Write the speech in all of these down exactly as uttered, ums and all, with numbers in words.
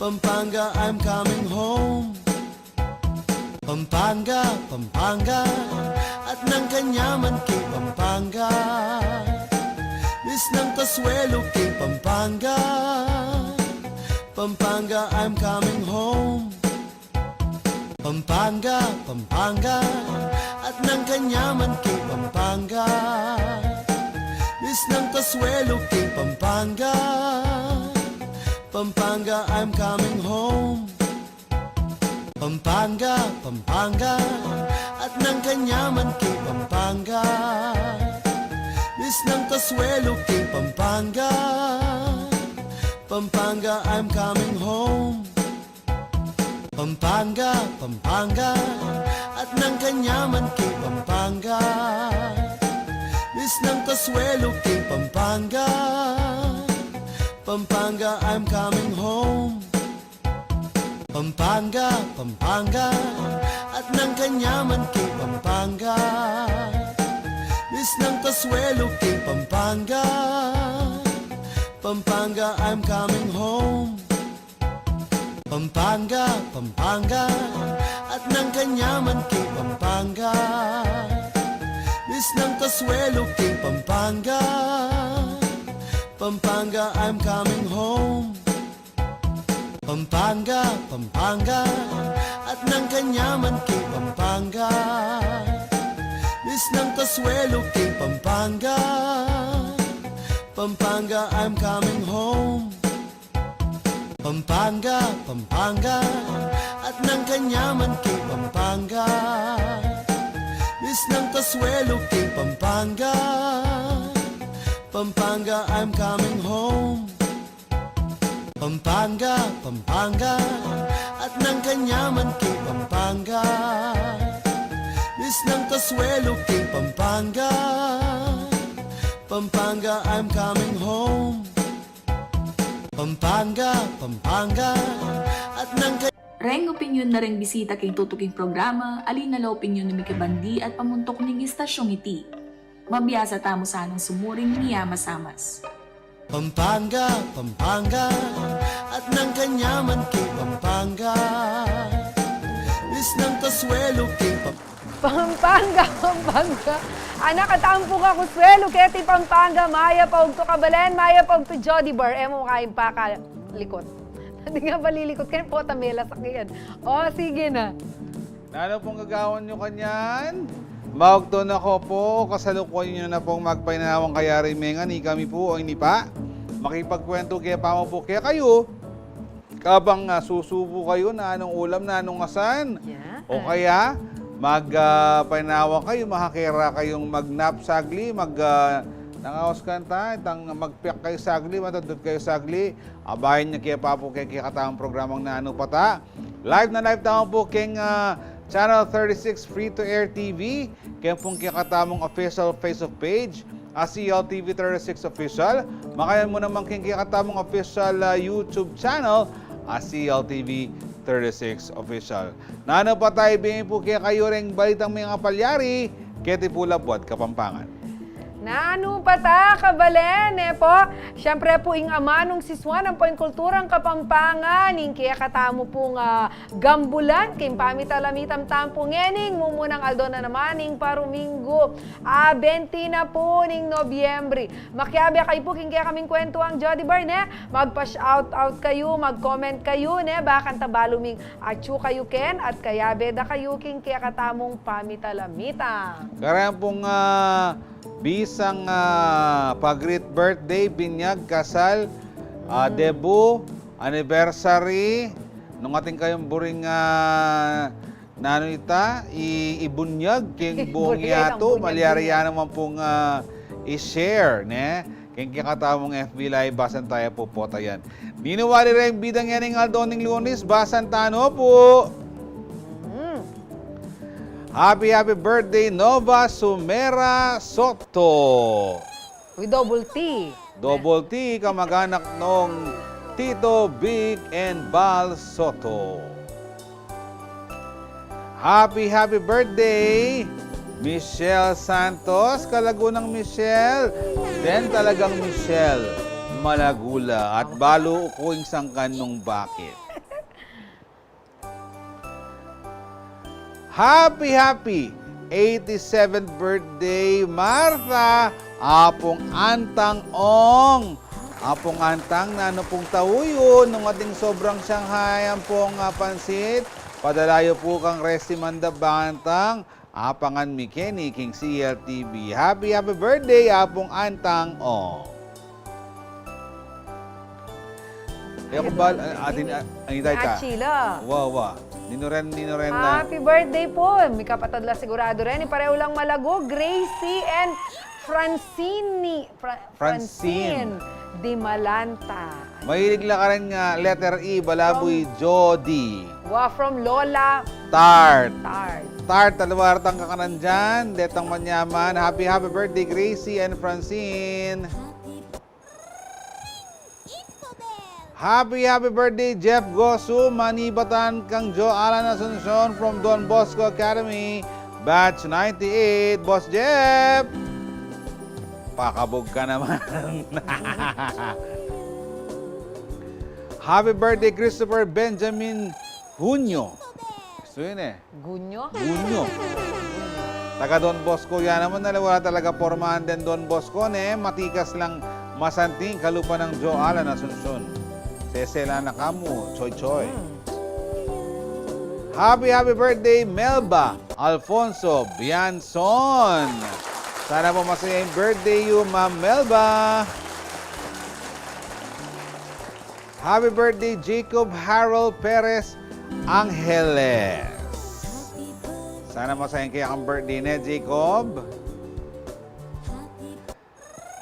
Pampanga, I'm coming home. Pampanga, Pampanga, at nang kanyaman king Pampanga. Miss ng kasuelo king Pampanga. Pampanga, I'm coming home. Pampanga, Pampanga, at nang kanyaman king Pampanga. Miss ng kasuelo king Pampanga. Pampanga, I'm coming home. Pampanga, Pampanga, at nang kanyaman king Pampanga. Miss ng kasuelo king Pampanga. Pampanga, I'm coming home. Pampanga, Pampanga, at nang kanyaman king Pampanga. Miss ng kasuelo king Pampanga. Pampanga, I'm coming home. Pampanga, Pampanga, at nang kanyaman king Pampanga. Miss ng kasuelo king Pampanga. Pampanga, I'm coming home. Pampanga, Pampanga, at nang kanyaman king Pampanga. Miss ng kasuelo king Pampanga. Pampanga, I'm coming home. Pampanga, Pampanga, at nang kanyaman king Pampanga. Miss ng kasuelo king Pampanga. Pampanga, I'm coming home. Pampanga, Pampanga, at nang kanyaman king Pampanga. Miss ng kasuelo king Pampanga. Pampanga, I'm coming home. Pampanga, Pampanga, at nang kanyaman king Pampanga. Miss ng kasuelo king Pampanga. Pampanga, I'm coming home. Pampanga, Pampanga, at nang ka- Reng opinyon na reng bisita king tutuking programa, ali na la opinyon ning mikibandi at pamuntuk ning istasyong iti. Mabiasa tamu sanang sumuring miyamasamas. Pampanga, Pampanga, at nang kanyaman king Pampanga. Miss ng kasuelo king Pam- Pampanga, Pampanga. Anak, at ampo ka kasuelo keti Pampanga, mayap a ugtu kabalen, mayap a ugtu Jody Bar, e mu kayang pakalikot. Di nga palilikot, kaya pota mela sa kiyan. O, sige na. Nanu pung gagawan yu kanyan? Maugtu na ko pu, kasalukuyan yu na pung magpainawa kaya ring mengan, ikami pu, o ini pa. Makipagkwentu ke pa mu pu kekayu. Kabang, ah, susubo kayu, nanung ulam, nanung asan. Yeah. O kaya, mag, ah, painawa kayu, makakera kayung mag-nap sagli, mag, ah, nangawas kanta, itang magpiak kayu sagli, matadut kayu sagli, abayan yu ke pa pu keng kekatamung programang Nanu pa ta. Live na live tamu pu keng, ah, Channel thirty-six Free to Air T V, keng pung kekatamung official Facebook page, a C L T V thirty-six Official. Makayan mu naman keng kekatamung official, ah, YouTube channel, a C L T V thirty-six Official. Nanu pa ta, ibie mi pu kekayu reng balitang mengapalyari keti pu labuad Kapampangan. Nanu pa ta, kabalen, e pu? Siyempre pu, ing amanung sisuan ampo ing kulturang Kapampangan, ing kekatamu pung, ah, gambulan king pamitalamitan tampu ngening mumunang aldo na naman ning paruminggu, ah, benti na pu ning Nobyembre. Makiabe kayu pu king kekaming kwentuang Jody Bar, ne? Magpa-shout out kayu, mag-comment kayu, ne? Bakanta balu ming atyu kayu ken at kayabe da kayu king kekatamung pamitalamitan. Kareng pung, ah, bisang, ah, pag-greet birthday, binyag, kasal, ah, debut, anniversary, nung atin kayung buring, ah, nanu ita, i-, ibunyag keng buong yatu, malyari ya naman pung, ah, i-share, ne? Keng kekatamung F B Live, basan taya pu pota yan. Ninu wari reng bida ngening aldo ning Lunes, basan tanu pu. Mm. Happy, happy birthday, Nova Sumera Soto. With double T. Double T, kamag-anak nung Tito Vic and Bal Soto. Happy, happy birthday, Michelle Santos, kalagu nang Michelle. Then talagang Michelle, malagu la. At balu ku ing sangkan nung bakit. Happy, happy eighty-seventh birthday, Martha Apung Antang Ong. Apung Antang, nanu pung tau yu, nung ating sobrang Shanghai ampong, ah, pansit, padala yu pu kang Resi Mandabantang, Apangan mi keni king C L T V. Happy, happy birthday, Apung Antang Ong. E ku bal, atin, a-, ang itay ta. Achila. Wa, wa. Ninu ren, ninu ren na. Happy birthday po. Mikapatad la sigurado ren. Pareho lang malago, Gracie and Francine. Fra-, Francine. Francine Dimalanta. Mahilig la ka rin nga letter E, balabuy, Jody. Wa, from Lola Tart. Tart. Tart, aliwa reng kakanan dian, detang manyaman. Happy, happy birthday, Gracie and Francine. Happy, happy birthday, Jeff Gosu, manibatan kang Jo Alan Asuncion from Don Bosco Academy, batch ninety-eight, Boss Jeff. Pakabug ka naman. Happy birthday, Christopher Benjamin Junio. Gusto yun e. Gunyo? Gunyo. Taga Don Bosco ya naman, aliwa talaga pormahan den Don Bosco, ne? Matikas lang masanting kalupa nang Jo Alan Asuncion. Sese la na kamu, choy choy. Hmm. Happy, happy birthday, Melba Alfonso Bianzon. Sana po masaya yung birthday yu, Ma'am Melba. Happy birthday, Jacob Harold Perez Angeles. Sana masaya ing kekang birthday ne, Jacob.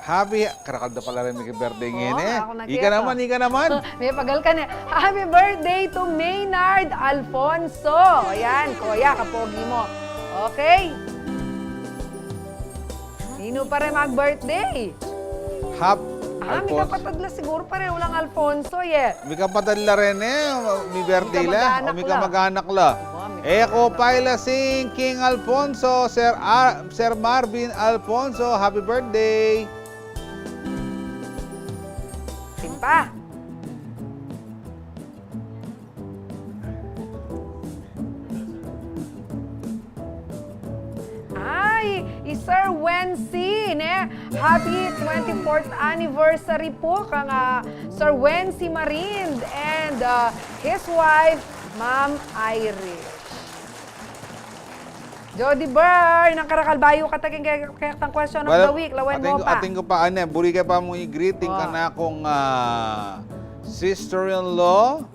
Happy, karakal da pala rin miki-birthday ngeni e. Ika naman, ika naman. Mepagal ka ne. Happy birthday to Maynard Alfonso. Ayan, kuya, kapogi mu. Okay. Ninu pa rin mag-birthday? Hap-, ah, Alfonso. Mikapatad la siguro, pareho lang Alfonso, ye. Mikapatad la rin e, mi-birthday la, mikamag-anak la. Mikamag-anak la. Wa, mikamag-anak la. E ku pa ila sing King Alfonso, Sir Ar-, Sir Marvin Alfonso, happy birthday. Sing pa. Ay, i Sir Wency, ne? Happy twenty-fourth anniversary po kang, ah, Sir Wency Marind and, ah, his wife, Ma'am Irish. Jody Burr, nang karakal bayu kataking ke-, ketang question of the week, lawen mu pa. Atin ku pa, ane, buri ke pa mung i-greeting kanakung, ah, sister-in-law,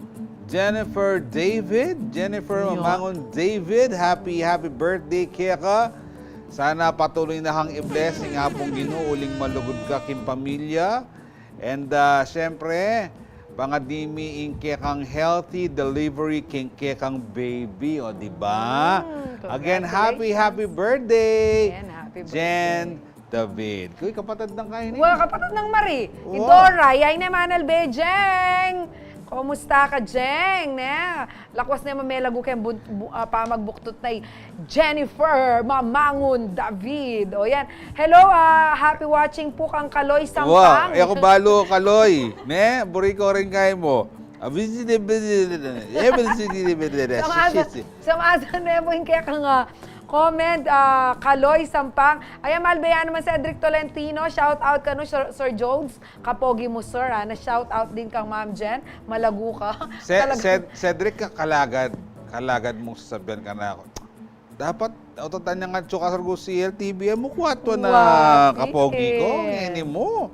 Jennifer David, Jennifer Mamangun David, happy, happy birthday keka. Sana patuloy na kang i-bless ning Apung Ginu, uling malugud ka king pamilya. And, ah, siyempre, pangadi mi ing kekang healthy delivery king kekang baby, o, di ba? Mm, congratulations. Again, happy, happy birthday, Jen David. Uy, kapatad nang kaini. Wa, kapatad nang Marie. I Dora, yay ne manalbe, Jeng. Kumusta ka, Jeng, ne? Lakwas ne mamelagu keng bun-, bu-, ah, pamagbuktut na i Jennifer Mamangun David. O yan. Hello, ah, happy watching po kang Kaloy Sampang. Wa, e ku balu Kaloy, ne? Buri ku rin kaymu. Abisi de, abisi de, abisi de, abisi de. Samasan, samasan ne po ing kekang, ah, comment, ah, Kaloy Sampang. Ayan, malbe ya naman Cedric Tolentino. Shout out kanu, Sir, Sir Jones. Kapogi mu, sir, ah. Na-shout out din kang Ma'am Jen. Malagu ka. Talaga. Ced-, Cedric, ka-, kalagad, kalagad mung sasabian kanaku. Dapat, otatan yang atsu ka sa C L T V, e mu ku atsu na kapogi ku. Ngeni mu.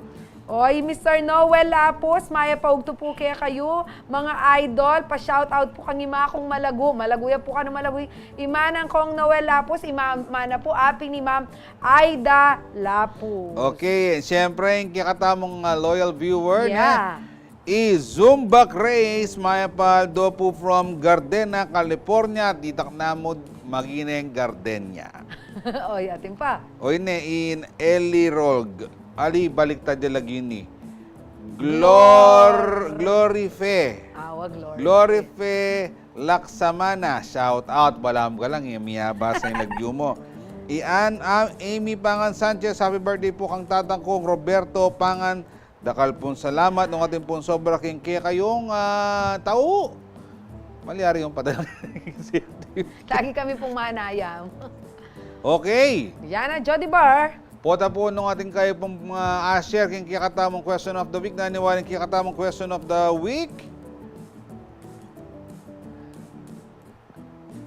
Oy, Mister Noel Lapus, mayap a ugtu pu kekayu, mga idol, pa-shout out pu kang ima kung Malagu. Malagu ya pu kanu, Malagu. I manang kong Noel Lapus, i ma-, mana pu, apin i Ma'am Aida Lapus. Okay, siyempre, ing kekatamung, ah, loyal viewer, ne? I Zumba Grace, mayap a aldo pu from Gardena, California, ditak na mu maging Gardenia. Oy, atin pa. Oy, ne, in Eli Rolg. Ali, baliktad ya lagi ini. Glor-, Glorife. Awa, Glorife. Glorife Laksamana, shout out, balamu ka lang, e, miyabasa ing lagyu mu. I An-, A-, Amy Pangan Sanchez, happy birthday pu kang tatang kung Roberto Pangan, dakal pung salamat, nung atin pung sobra king kekayung, ah, tau. Malyari yung padala. Lagi kami pung manayam. Okay. Yan na, Jody Bar. Pota pu nung atin kayu pung, ah, share keng kekatamung question of the week. Nanu ing kekatamung question of the week?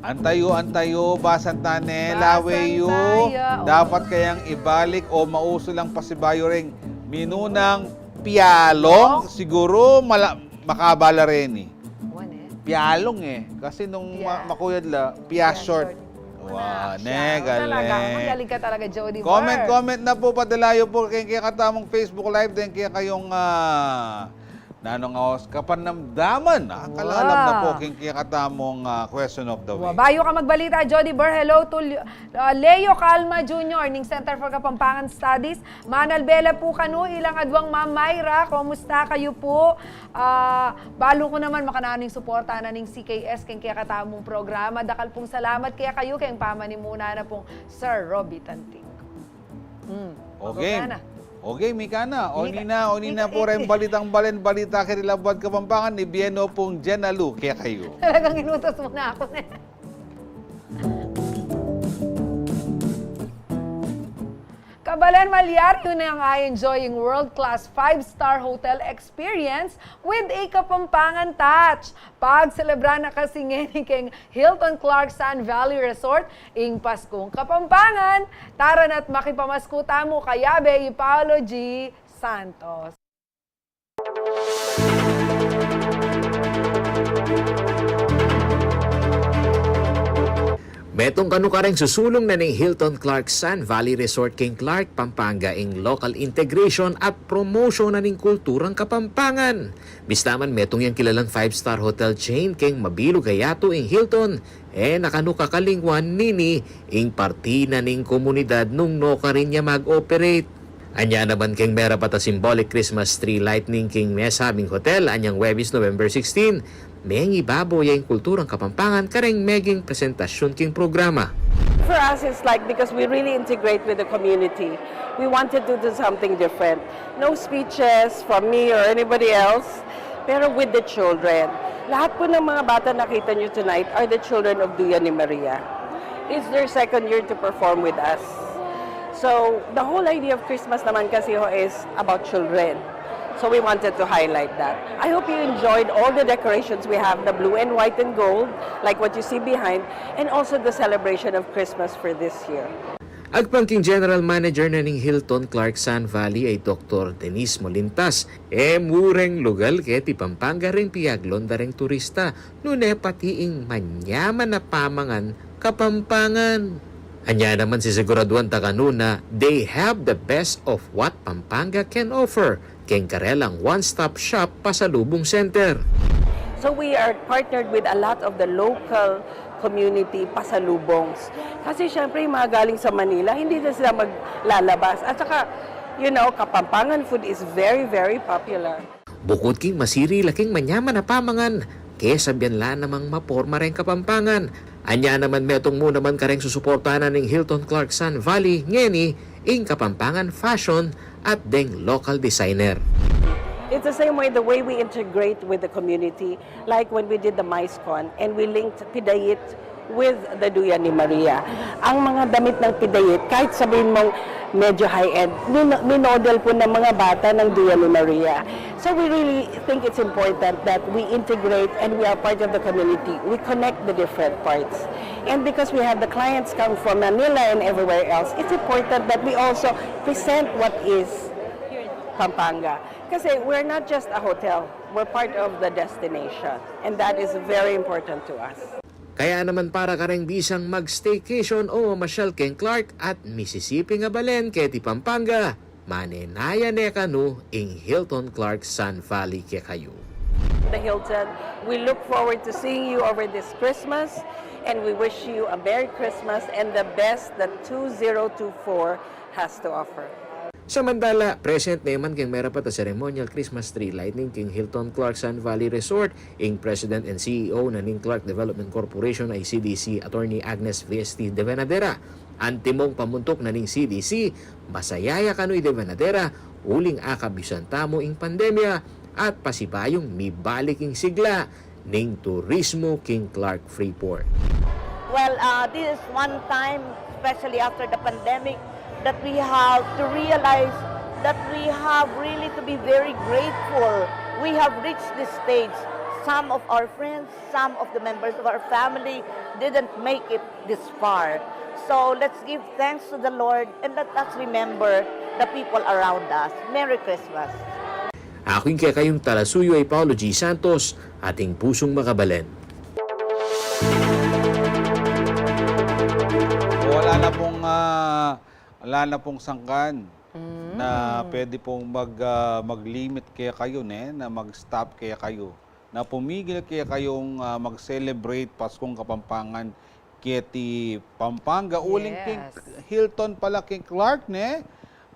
Antayu, antayu, basan ta ne, basan lawe yu, tayo. Dapat kayang ibalik o mauso lang pasibayu reng minunang pialong? Siguru mala-, makabala reni. Wan e. Pialong e. Kasi nung ma-, makuyad la, pia short. Wan e, galing. Talaga, magaling ka talaga, Jody Bar. Comment, comment na pu, padala yu pu keng kekatamung Facebook Live, deng kekayung, ah, nanu nga os kapanamdaman, ah, kalalam na pu keng kekatamung, ah, question of the week. Bayu ka magbalita, Jody Bar, hello to Le-, ah, Leo Calma Junior ning Center for Kapampangan Studies. Manalbe la pu kanu, ilang adwang Ma'am Myra, kumusta kayu pu? Ah, balu ku naman makananu ing suporta na ning C K S keng kekatamung programa. Dakal pung salamat kekayu, keng pamanimuna na pung Sir Roby Tanting. Hmm. Okay. Maganda na. Okay, Mikana. Mika. Oni na, oni na pu reng balitang balen, balita keti la buat Kapampangan, ibie no pung Jen Alu kekayu. Talagang inutos mu na ku ne. Kabalen, malyari yu nang enjoying world-class five-star hotel experience with a Kapampangan touch. Pagselebra na kasi ngeni keng Hilton Clark Sun Valley Resort ing Paskung Kapampangan. Tara na't makipamasku tamu kayabe i Paolo G Santos. Metung kanu kareng susulung na ning Hilton Clark Sun Valley Resort keng Clark, Pampanga, ing local integration at promotion na ning kulturang Kapampangan. Bista man metung yang kilalang five-star hotel chain keng mabilug a yatu ing Hilton, e na kanu kakalingwan nini ing parti na ning komunidad nung nukarin ya mag-operate. Anya naman keng merapat a symbolic Christmas tree lighting keng mesabing hotel anyang Huwebes, November sixteen, mengi babo ya ing kulturang Kapampangan kareng meging presentasyun keng programa. For us, it's like, because we really integrate with the community, we wanted to do something different. No speeches from me or anybody else, pero with the children. Lahat po ng mga bata nakita nyo tonight are the children of Duyan ni Maria. It's their second year to perform with us. So, the whole idea of Christmas naman kasi ho is about children. So we wanted to highlight that. I hope you enjoyed all the decorations we have, the blue and white and gold, like what you see behind, and also the celebration of Christmas for this year. Agpang king General Manager na ning Hilton Clark Sun Valley ay Doktor Denise Molintas, e mu reng lugal keti Pampanga reng piaglon da reng turista, nune pati ing manyaman a pamangan Kapampangan. Anya naman sisiguraduan ta kanu na they have the best of what Pampanga can offer keng karelang one-stop shop pasalubong center. So we are partnered with a lot of the local community pasalubongs. Kasi syempre, yung mga galing sa Manila, hindi na sila maglalabas. At saka, you know, Kapampangan food is very, very popular. Bukut king masiri la king manyaman a pamangan, kesabian la namang maporma reng Kapampangan. Anya naman metung mu naman kareng susuportahan na ning Hilton Clark Sun Valley ngeni ing Kapampangan fashion at deng local designer. It's the same way, the way we integrate with the community, like when we did the MICECON and we linked Pidait with the Duyan ni Maria. Ang mga damit ng Pidait, kahit sabihin mong medyo high-end, min-, minodel po ng mga bata ng Duyan ni Maria. So we really think it's important that we integrate and we are part of the community. We connect the different parts. And because we have the clients come from Manila and everywhere else, it's important that we also present what is Pampanga. Kasi we're not just a hotel, we're part of the destination. And that is very important to us. Kaya naman para kareng bisang mag-staycation o mamasyal keng Clark at Mississippi nga balen keti Pampanga, manenaya ne kanu ing Hilton Clark Sun Valley kekayu. The Hilton, we look forward to seeing you over this Christmas, and we wish you a Merry Christmas and the best that two zero two four has to offer. Samantala, present ne man keng merapat a ceremonial Christmas tree lighting keng Hilton Clark Sun Valley Resort ing President and C E O na ning Clark Development Corporation ay C D C Attorney Agnes V S T de Venadera. Antimong pamuntuk na ning C D C, masaya ya kanu i de Venadera uling akabisan tamu ing pandemya at pasibayung mibalik ing sigla ning turismo king Clark Freeport. Well, uh, this is one time, especially after the pandemic, that we have to realize that we have really to be very grateful. We have reached this stage. Some of our friends, some of the members of our family didn't make it this far. So let's give thanks to the Lord and let us remember the people around us. Merry Christmas. Aku ing kekayung talasuyu ay Paulo G Santos, ating pusung makabalen. Wala na pong, ah, wala na pong sangkan na pwede pong mag, ah, mag-limit kekayu, ne, na mag-stop kekayu, na pumigil kekayung, ah, mag-celebrate Paskong Kapampangan keti Pampanga. Uling king Hilton pala king Clark, ne?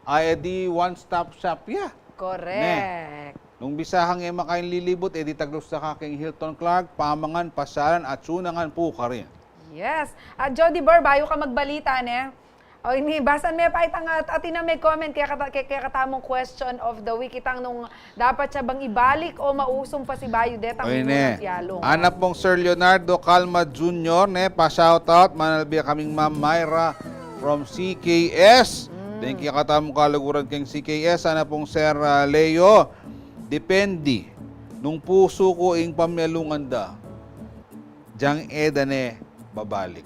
Ay, edi one-stop shop ya. Correct. Nung bisahang e makain lilibut, edi taglus da ka king Hilton Clark, pamangan, pasyalan, at sunangan pu karin. Yes. At Jody Bar, bayu ka magbalita, ne? O, ini, basan me pa itang, at, atin na me comment kaya kata, kaya, kaya katamung question of the week, itang nung dapat ya bang ibalik o mausung pasibayu detang minunang pialung. Ana pong Sir Leonardo Calma Junior, ne, pa-shoutout, manalbi kaming Ma'am Myra from C K S. Deng kekatamung kaluguran keng C K S, ana pong Sir, ah, Leo, depende. Nung pusu ku ing pamialungan da, diang e da ne babalik.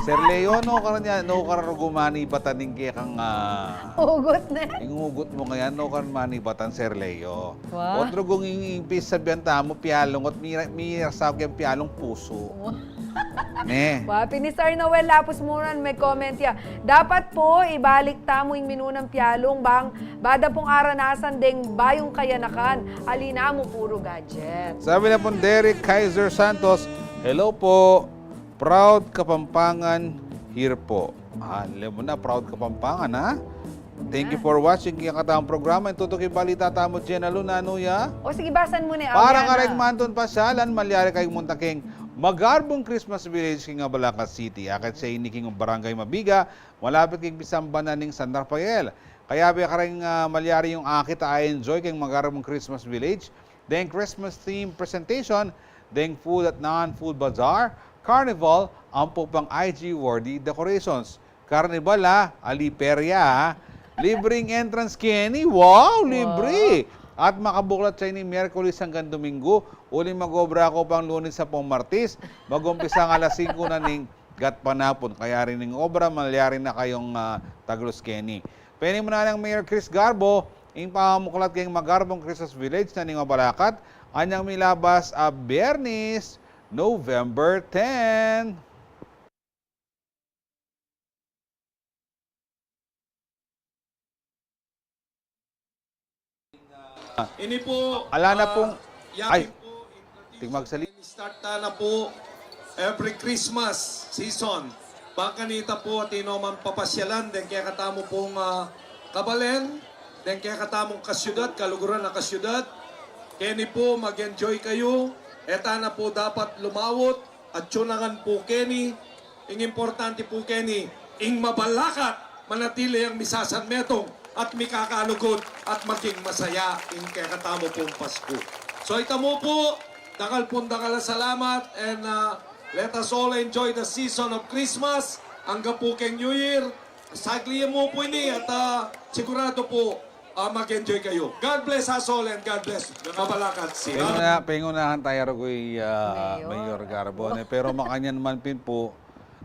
Sir Leo, no karan ya, no karan rugu manibatan ing kekang, ah, ugut, ne? Ing ugut mu ngayan, no karan manibatan, Sir Leo. Wa. Ot rugung ing, ing pisabian tamu, pialung, ot mira, mira sa keng pialung pusu. Wa. Ne? Wa, pin ni Sir Noel Lapus Muran me comment ya. Dapat pu, ibalik tamu ing minunang pialung bang bada pung aranasan deng bayung kayanakan, ali namu puru gadget. Sabi na pung Derek Kaiser Santos, "Hello po, proud Kapampangan here po." Ah, alam mu na, proud Kapampangan, ha? Thank you for watching kaya katang programa. Ing tutuking balita tamu, Jenna Lu, nanu ya? O sige, basan mu ne. Para kareng mantun pasyalan, malyari kayung munta keng Magarbong Christmas Village king Abalacat City. Akit ya ini king Barangay Mabiga, malapit king pisambanan ning San Rafael. Kayabe kareng, ah, malyari yung akit a enjoy keng Magarbong Christmas Village, deng Christmas theme presentation, deng food at non-food bazaar, carnival, ampo pang I G worthy decorations. Carnival, ah, ali perya, ah. Libreng entrance keni, wow, libre! At makabuklat ya ini Miyerkules anggang Dominggu, uling mag-obra ku pang Lunes ampong Martes, mag-umpisa alas singko na ning gatpanapun, kayari ning obra, malyari na kayung, ah, taglus keni. Peni mu na nang Mayor Chris Garbo, ing pamamuklat keng Magarbong Christmas Village na ning Abalacat, anyang milabas a Biyernes, November ten. Ini po, ala na, ah, pung, ay, tingmagsali. Start ta na po every Christmas season. Bang kanita po atin no man papasyalan, deng kekatamu pong, ah, kabalen, deng kekatamung kasyudad, kaluguran a kasyudad. Keni po, mag-enjoy kayu. E ta na po dapat lumawut, at tiyunangan po keni, ing importante po keni, ing mabalakat, manatili yang misasanmetung at mikakalugud at maging masaya ing kekatamu pong Pasko. So, ita mu po, dakal pong dakal a salamat, and, ah, let us all enjoy the season of Christmas. Angga po keng New Year, saglit mu po ini at, ah, sigurado po, ah, mag-enjoy kayu. God bless us all and God bless Mabalacat City. Penguna-, pengunahan taya rugu i, ah, Mayor Garbo, ne? Pero makanyan man pin po,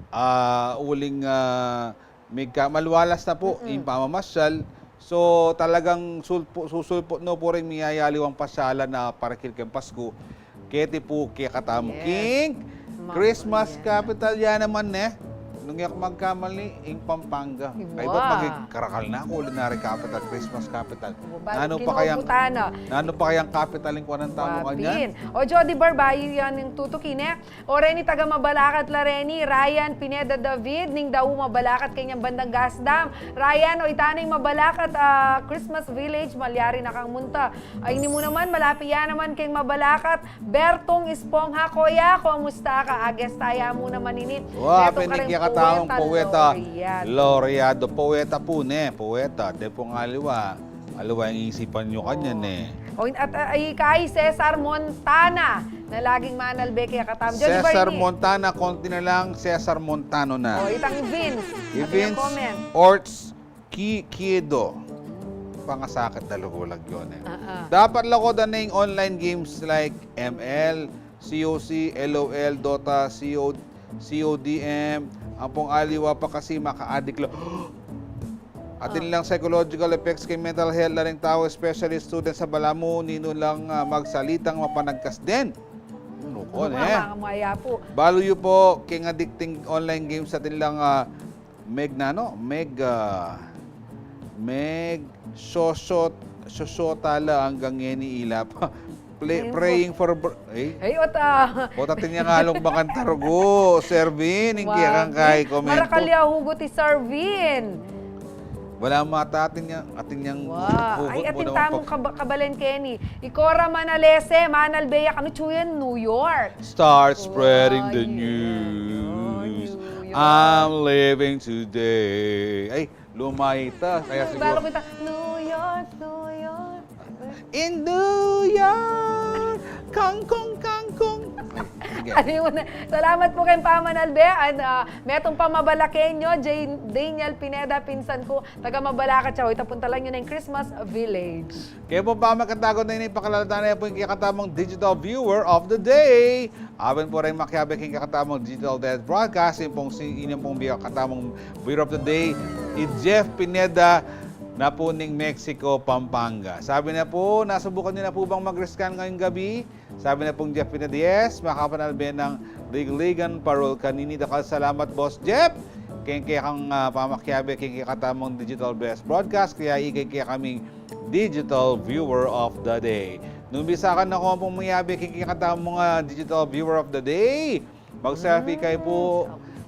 ah, uling, ah, migka-, maluwalas na po ing pamamasyal. So, talagang sulpu-, susulput no po ring miyayaliwang pasyalan a parakil keng Pasko. Keti pu kekatamu king Christmas capital ya naman, ne? Nung e ku magkamali, ing Pampanga. Ay, ba't maging Karakal na, culinary capital, Christmas capital? Nanu pa kayang, nanu pa kayang capital ing kuanan tamu kanyan? O, Jody Bar, bayu yan ing tutuki, ne? O, reni taga Mabalacat la reni, Ryan Pineda David, ning Dau Mabalacat, kanyang bandang Gasdam. Ryan, o, ita na ing Mabalacat, ah, Christmas Village, malyari na kang munta. Ay, ini mu naman, malapit ya naman keng Mabalacat, Bertong Espongha, koya, kumusta ka? Ages taya mu naman ini. Wa, peni kekatamu pong poeta, laureado, poeta pu, ne, poeta, de pong aliwa. Aliwa ing isipan yu kanyan, e. O, at, ah, ay, kay Cesar Montana, na laging manalbe kekatamu. Jolly Cesar Barney. Montana, konti na lang, Cesar Montano na. O, itang Vince. I Vince Orts Ki-, Kiedo. Pangasakit na lugulag yun, e. Ah, ah. Dapat lakodan na ing online games like M L, C O C, L O L, Dota, C O, C O D M, ampong aliwa pa kasi maka-addict lo. Atin lang psychological effects keng mental health la ring tau, especially students. Sa balamu, ninu lang, ah, magsalitang mapanagkas den. Nukol, e. Mama, maya po. Balu yu po, keng addicting online games, atin lang, ah, Meg nanu, Meg, ah, Meg, sosot, sosota la anggang ngeni ila pa. Play, praying for, praying for br-, ay. Ay, ota. Ota, atin yang alung makantarugu, Sir Vin, ing kekang kay komento. Marakal ya hugot i Sir Vin. Wala mata, atin yang, atin yang hugot. Ay, atin tamung kaba-, kabalen keni. I Cora Manalese, manalbe ya kanu, chu yan, New York. Start spreading the news. New York. I'm leaving today. Ay, lumayta. Kaya siguro, balu kita, New York, New York. In New York, kangkong, kangkong. Ay, sige. Ano yun? Salamat po keng pamanalbe. And, ah, metung pa mabalaken yu, J-, Daniel Pineda, pinsan ku, taga Mabalacat ya. Hoy, tapuntalan yu na ing Christmas Village. Kaya po, pamakatago na ini, pakalala na po ing kekatamung digital viewer of the day. Aben po reng makiabe king kekatamung digital desk broadcast, ing pung si-, inyong pung bi-, kekatamung viewer of the day, i Jeff Pineda na po ning Mexico, Pampanga. Sabi na po, nasubukan niyo na po bang mag-rescan ngayong gabi? Sabi na pong Jeff Pineda, yes, makapanalbe nang Ligligan Parol kanini. Dakal salamat, Boss Jeff. Keng kekang, ah, pamakiabe king kekatamung digital desk broadcast, kaya ikay kekaming digital viewer of the day. Nung bisa ka na kung pong mayabe king kekatamung, ah, digital viewer of the day, mag-selfie kayo po,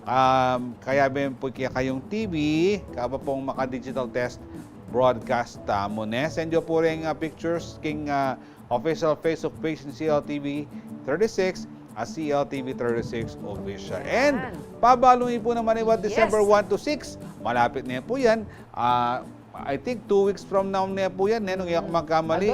um, kayabe po kekayung T V, kaba pong maka-digital desk broadcast tamu, ne? Send yu po ring, ah, pictures king, ah, official Facebook page ning C L T V thirty-six at C L T V thirty-six Official. And pabalu mi po naman, iwa, December one to six, malapit na po yan. Ah, I think two weeks from now na po yan, ne, nung di ako magkamali.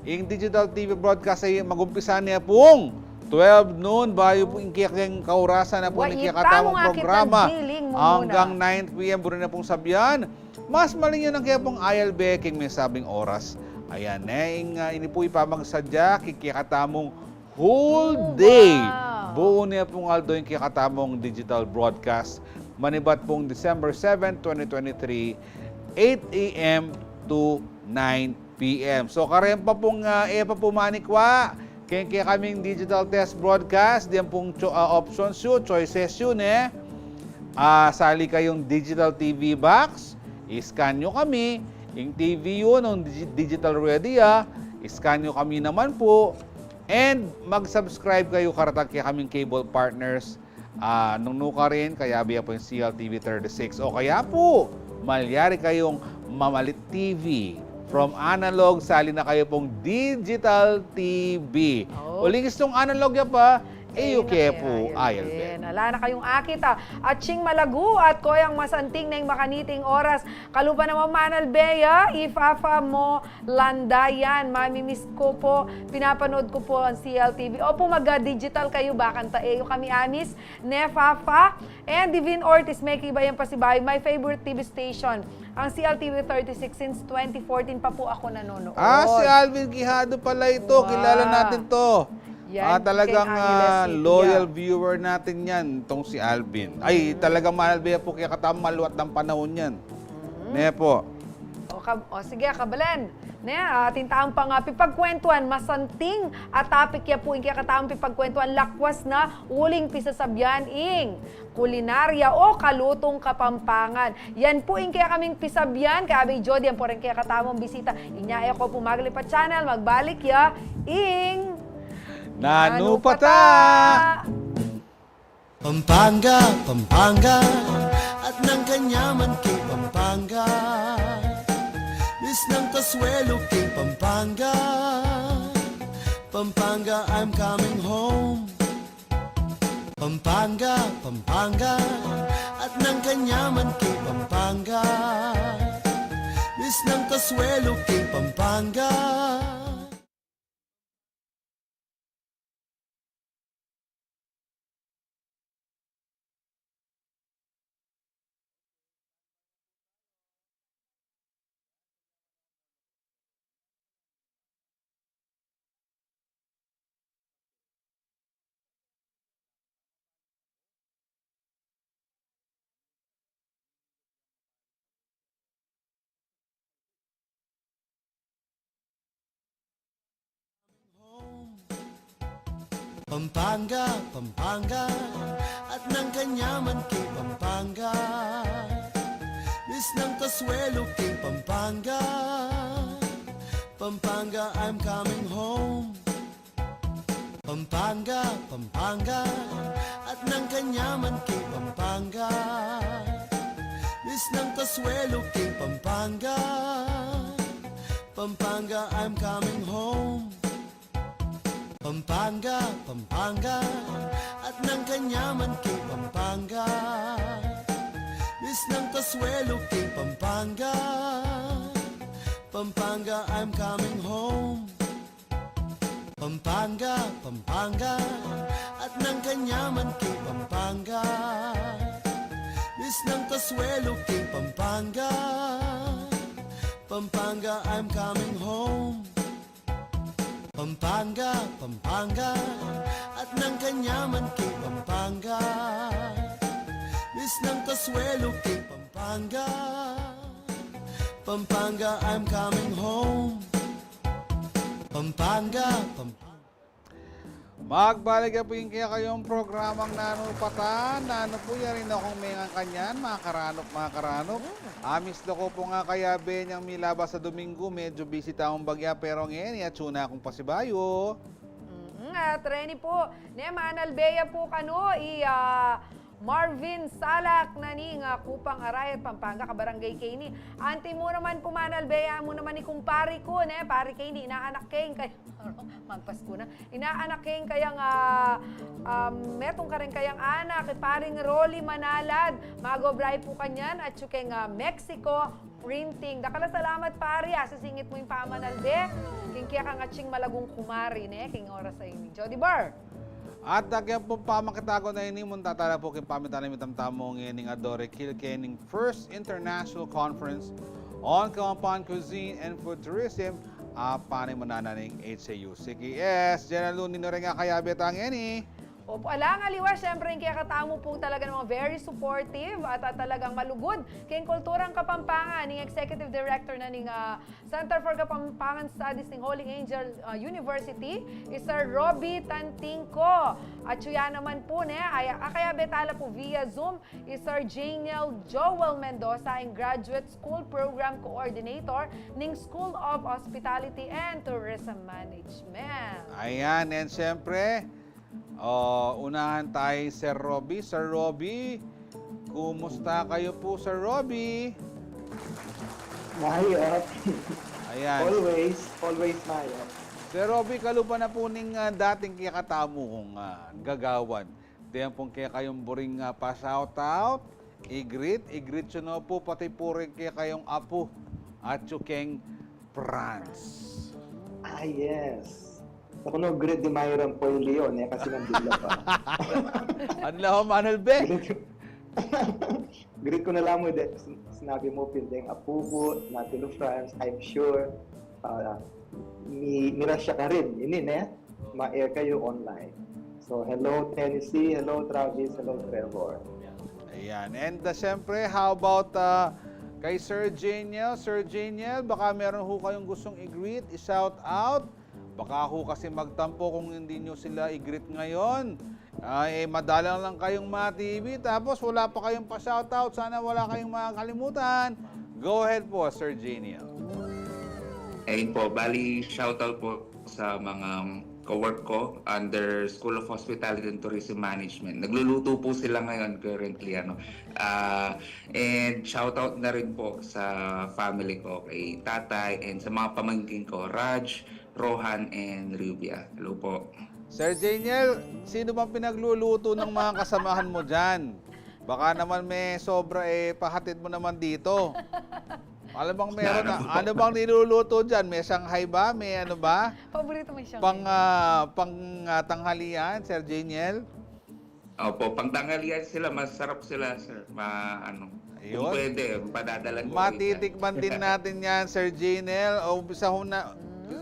Ing digital T V broadcast ay mag-umpisa na pong twelve noon, bayu po ing kekeng kaurasan na po ning kekatamung programa anggang nine P M. Buri na pong sabyan, mas maling yun ang kaya pong ayal beking mesabing oras. Ayan, ne, ing, ah, ini po ipamagsadya king kekatamung whole day. Buu ne pong aldo ing kekatamung digital broadcast. Manibat pong December seven, twenty twenty-three, eight A M to nine P M. So, kareng pa pong, ah, e pa po manikwa keng kekaming digital desk broadcast, diyan pong cho-, ah, options yu, choices yu, ne? Ah, sali kayung digital T V box, i-scan yu kami, ing T V yu, nung digi-, digital ready, ah, i-scan yu kami naman po, and mag-subscribe kayu karetang kekaming cable partners. Ah, nung nukarin, kayabe ya po ing C L T V thirty-six. O kaya po, malyari kayung mamalit T V. From analog, sali na kayu pong digital T V. Uling istung analog ya pa, e yu ke po ayal ben. Ala na kayung akit, ah. Atsing malagu at koyang masanting na ing makaniting oras. Kalupa naman manalbe ya, ifa-fa mo landayan. Mamimiss ku po, pinapanood ku po ang C L T V. Opo, mag-digital kayu, bakanta e yu kami a-miss. Ne, Fafa. And Divine Ortiz, mekibay yang pasibayu, my favorite T V station, ang C L T V thirty-six, since twenty fourteen pa po ako nanonood. Ah, si Alvin Quijado pala ito. Kilala natin to. Ah, talagang, ah, loyal viewer natin yan, tong si Alvin. Ay, talagang manalbe ya po kekatamu maluat ng panahon yan. Ne po. O, kab-, o, sige, kabalen. Ne, ah, atin tamung pang, ah, pipagkwentuan, masanting a topic ya po ing kekatamung pipagkwentuan, lakwas na uling pisasabyan ing kulinarya o kalutung Kapampangan. Yan po ing kekaming pisabyan, kayabe i Jody, yan po rin kekatamung bisita. Inya e ko po maglipat channel, magbalik ya ing Nanu Pata! Pampanga, Pampanga, at nang kanyaman king Pampanga. Miss ng Pasuelo king Pampanga. Pampanga, I'm coming home. Pampanga, Pampanga, at nang kanyaman king Pampanga. Isnang kasuelu king Pampanga. Pampanga, Pampanga, at nang kanyaman king Pampanga. Isnang kasuelu king Pampanga. Pampanga, I'm coming home. Pampanga, Pampanga, at nang kanyaman king Pampanga. Isnang kasuelu king Pampanga. Pampanga, I'm coming home. Pampanga, Pampanga, at nang kanyaman king Pampanga. Isnang kasuelu king Pampanga. Pampanga, I'm coming home. Pampanga, Pampanga, at nang kanyaman king Pampanga. Isnang kasuelu king Pampanga. Pampanga, I'm coming home. Pampanga, Pampanga, at nang kanyaman king Pampanga. Isnang kasuelu king Pampanga. Pampanga, I'm coming home. Pampanga, Pampanga. Magbalik ya pu ing kekayung programang Nanu pa ta, nanu pu ya rin akong mengan kanyan, mga karanup, mga karanup. Amis la ko pu nga kayabe nyang milabas a Dominggu, medyu busy tamung bagya, pero ngeni atyu na kung pasibayu. Mm, at reni pu, ne, manalbe ya pu kanu i, ah, Marvin Salak na ning, ah, Kupang Arayat, Pampanga, kabarangay keni. Anti mu naman pu manalbe ya mu naman i kumpari ku, ne, pari keni, inaanak keng kaya, magpasku na. Inaanak keng kayang, ah, um, metung kareng kayang anak, i paring Rolly Manalad, magobra ya pu kanyan, atyu keng, ah, Mexico, Printing. Dakal a salamat, pari, ah, sisingit mu ing pamanalbe king kekang atsing malagung kumari, ne, king oras a ini. Jody Bar. At agyan pung pamakitagun a ini, munta tala pu king pamitan ning mitamtamung ining Adore Kilke ning First International Conference on Kapampangan Cuisine and Food Tourism, a panimunan na ning H A U C K S. General Luni, nanu reng akayabe ta ngeni? Opo, alang aliwa, syempre, ing kekatamu pung talaga namang very supportive at, at talagang malugud keng kulturang Kapampangan, ning Executive Director na ning, ah, Center for Kapampangan Studies ning Holy Angel, ah, University, i Sir Roby Tantingco. Atyu ya naman pu, ne, ay, akayabe tala pu via Zoom, i Sir Janiel Joel Mendoza, ing Graduate School Program Coordinator ning School of Hospitality and Tourism Management. Ayan, and syempre, o, unahan tayo, Sir Roby. Sir Roby, kumusta kayu pu, Sir Roby? Mayap. Ayan. Always, always mayap. Sir Roby, kalupa na pu ning, ah, dating kekatamu kung, ah, gagawan. Deng pung kekayung buring, ah, pa-shoutout, i-greet, i-greet yu na pu pati pu ring kekayung apu, atyu keng France. Ah, yes. Aku no, greet di Myron Poy Leon, eh, kasi nandun la pa. Ano la ho, manalbe? Greet ku na la mu, de, sin-, sinabi mu pin deng apu ku, nati lu France, I'm sure, ah, mi-, mirasya karin ini, ne? Ma-air kayu online. So, hello, Tennessee. Hello, Travis. Hello, Trevor. Ayan. And, uh, syempre, how about, uh, kay Sir Janiel? Sir Janiel, baka meron ho kayong gustong i-greet, i-shout out? Baka ho kasi magtampo kung hindi nyo sila i-greet ngayon. Ay, eh, madalang lang kayong ma-T V, tapos wala pa kayong pa-shoutout. Sana wala kayong makakalimutan. Go ahead po, Sir Janiel. Ayun po, bali, shoutout po sa mga, um, kawork ko under School of Hospitality and Tourism Management. Nagluluto po sila ngayon, currently, ano. Ah, and shoutout na rin po sa family ko, kay tatay, and sa mga pamangkin ko, Raj, Rohan, and Rubia. Hello po. Sir Janiel, sino bang pinagluluto ng mga kasamahan mo dyan? Baka naman may sobra, eh, pahatid mo naman dito. Ano bang meron na? Ano bang niluluto diyan? May Shanghai ba? May ano ba? Paborito mo yung Shanghai? Pang, ah, pang, ah, tanghalian, Sir Janiel? Opo, pang tanghalian sila, masarap sila, sir. Ma-, ano, kung pwede, padadala ko. Matitikman din natin yan, Sir Janiel. O, umpisa ho na,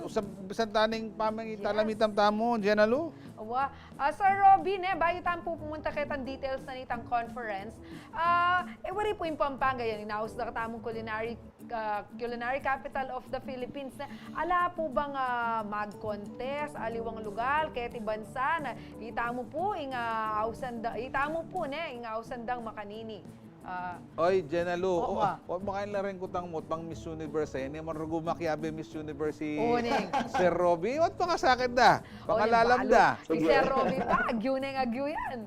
usa-, umpisan taning pamangita, yes, lamitan tamu, Janalu. Awa. Ah, Sir Robby, ne, bayu tamu pu pumunta ketang details na nitang conference. Ah, e, wari pu ing Pampanga yan, inaus da katamung culinary, ah, culinary capital of the Philippines, ne. Ala pu bang, ah, mag-contest, aliwang lugar, keti bansa, na itamu pu, ing, ah, ausan da, itamu pu, ne, ing ausan dang makanini. Ah, oy, Janalu, o, wa. Wa, makain la rin kutang mut pang Miss Universe, eh. Ini man rugu makiabe Miss Universe si Sir Robby. Wat pakasakit da. Pangalalam da. Si Sir Robby pa, agyu na ing agyu yan.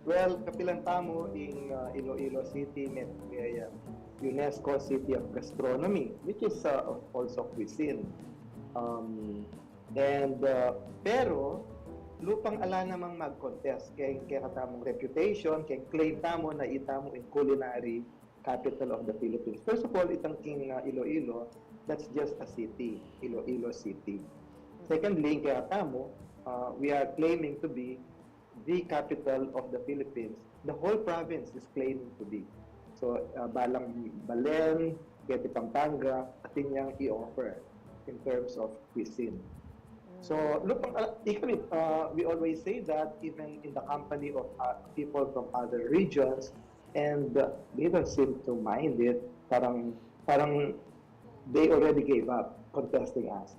Well, kapilan tamu ing, uh, Iloilo City met kaya UNESCO City of Gastronomy, which is, uh, also cuisine. Um, and, uh, pero, lupang ala namang mag-contest keng kekatamung reputation, keng claim tamu na itamu ing culinary capital of the Philippines. First of all, itang king, uh, Iloilo, that's just a city, Iloilo City. Secondly, ing kekatamu, uh, we are claiming to be the capital of the Philippines. The whole province is claiming to be. So, uh, balang balen, keti Pampanga, atin yang i-offer in terms of cuisine. So, lupang, uh, ikami, uh, we always say that even in the company of, uh, people from other regions, and, uh, they don't seem to mind it. Parang, parang they already gave up contesting us.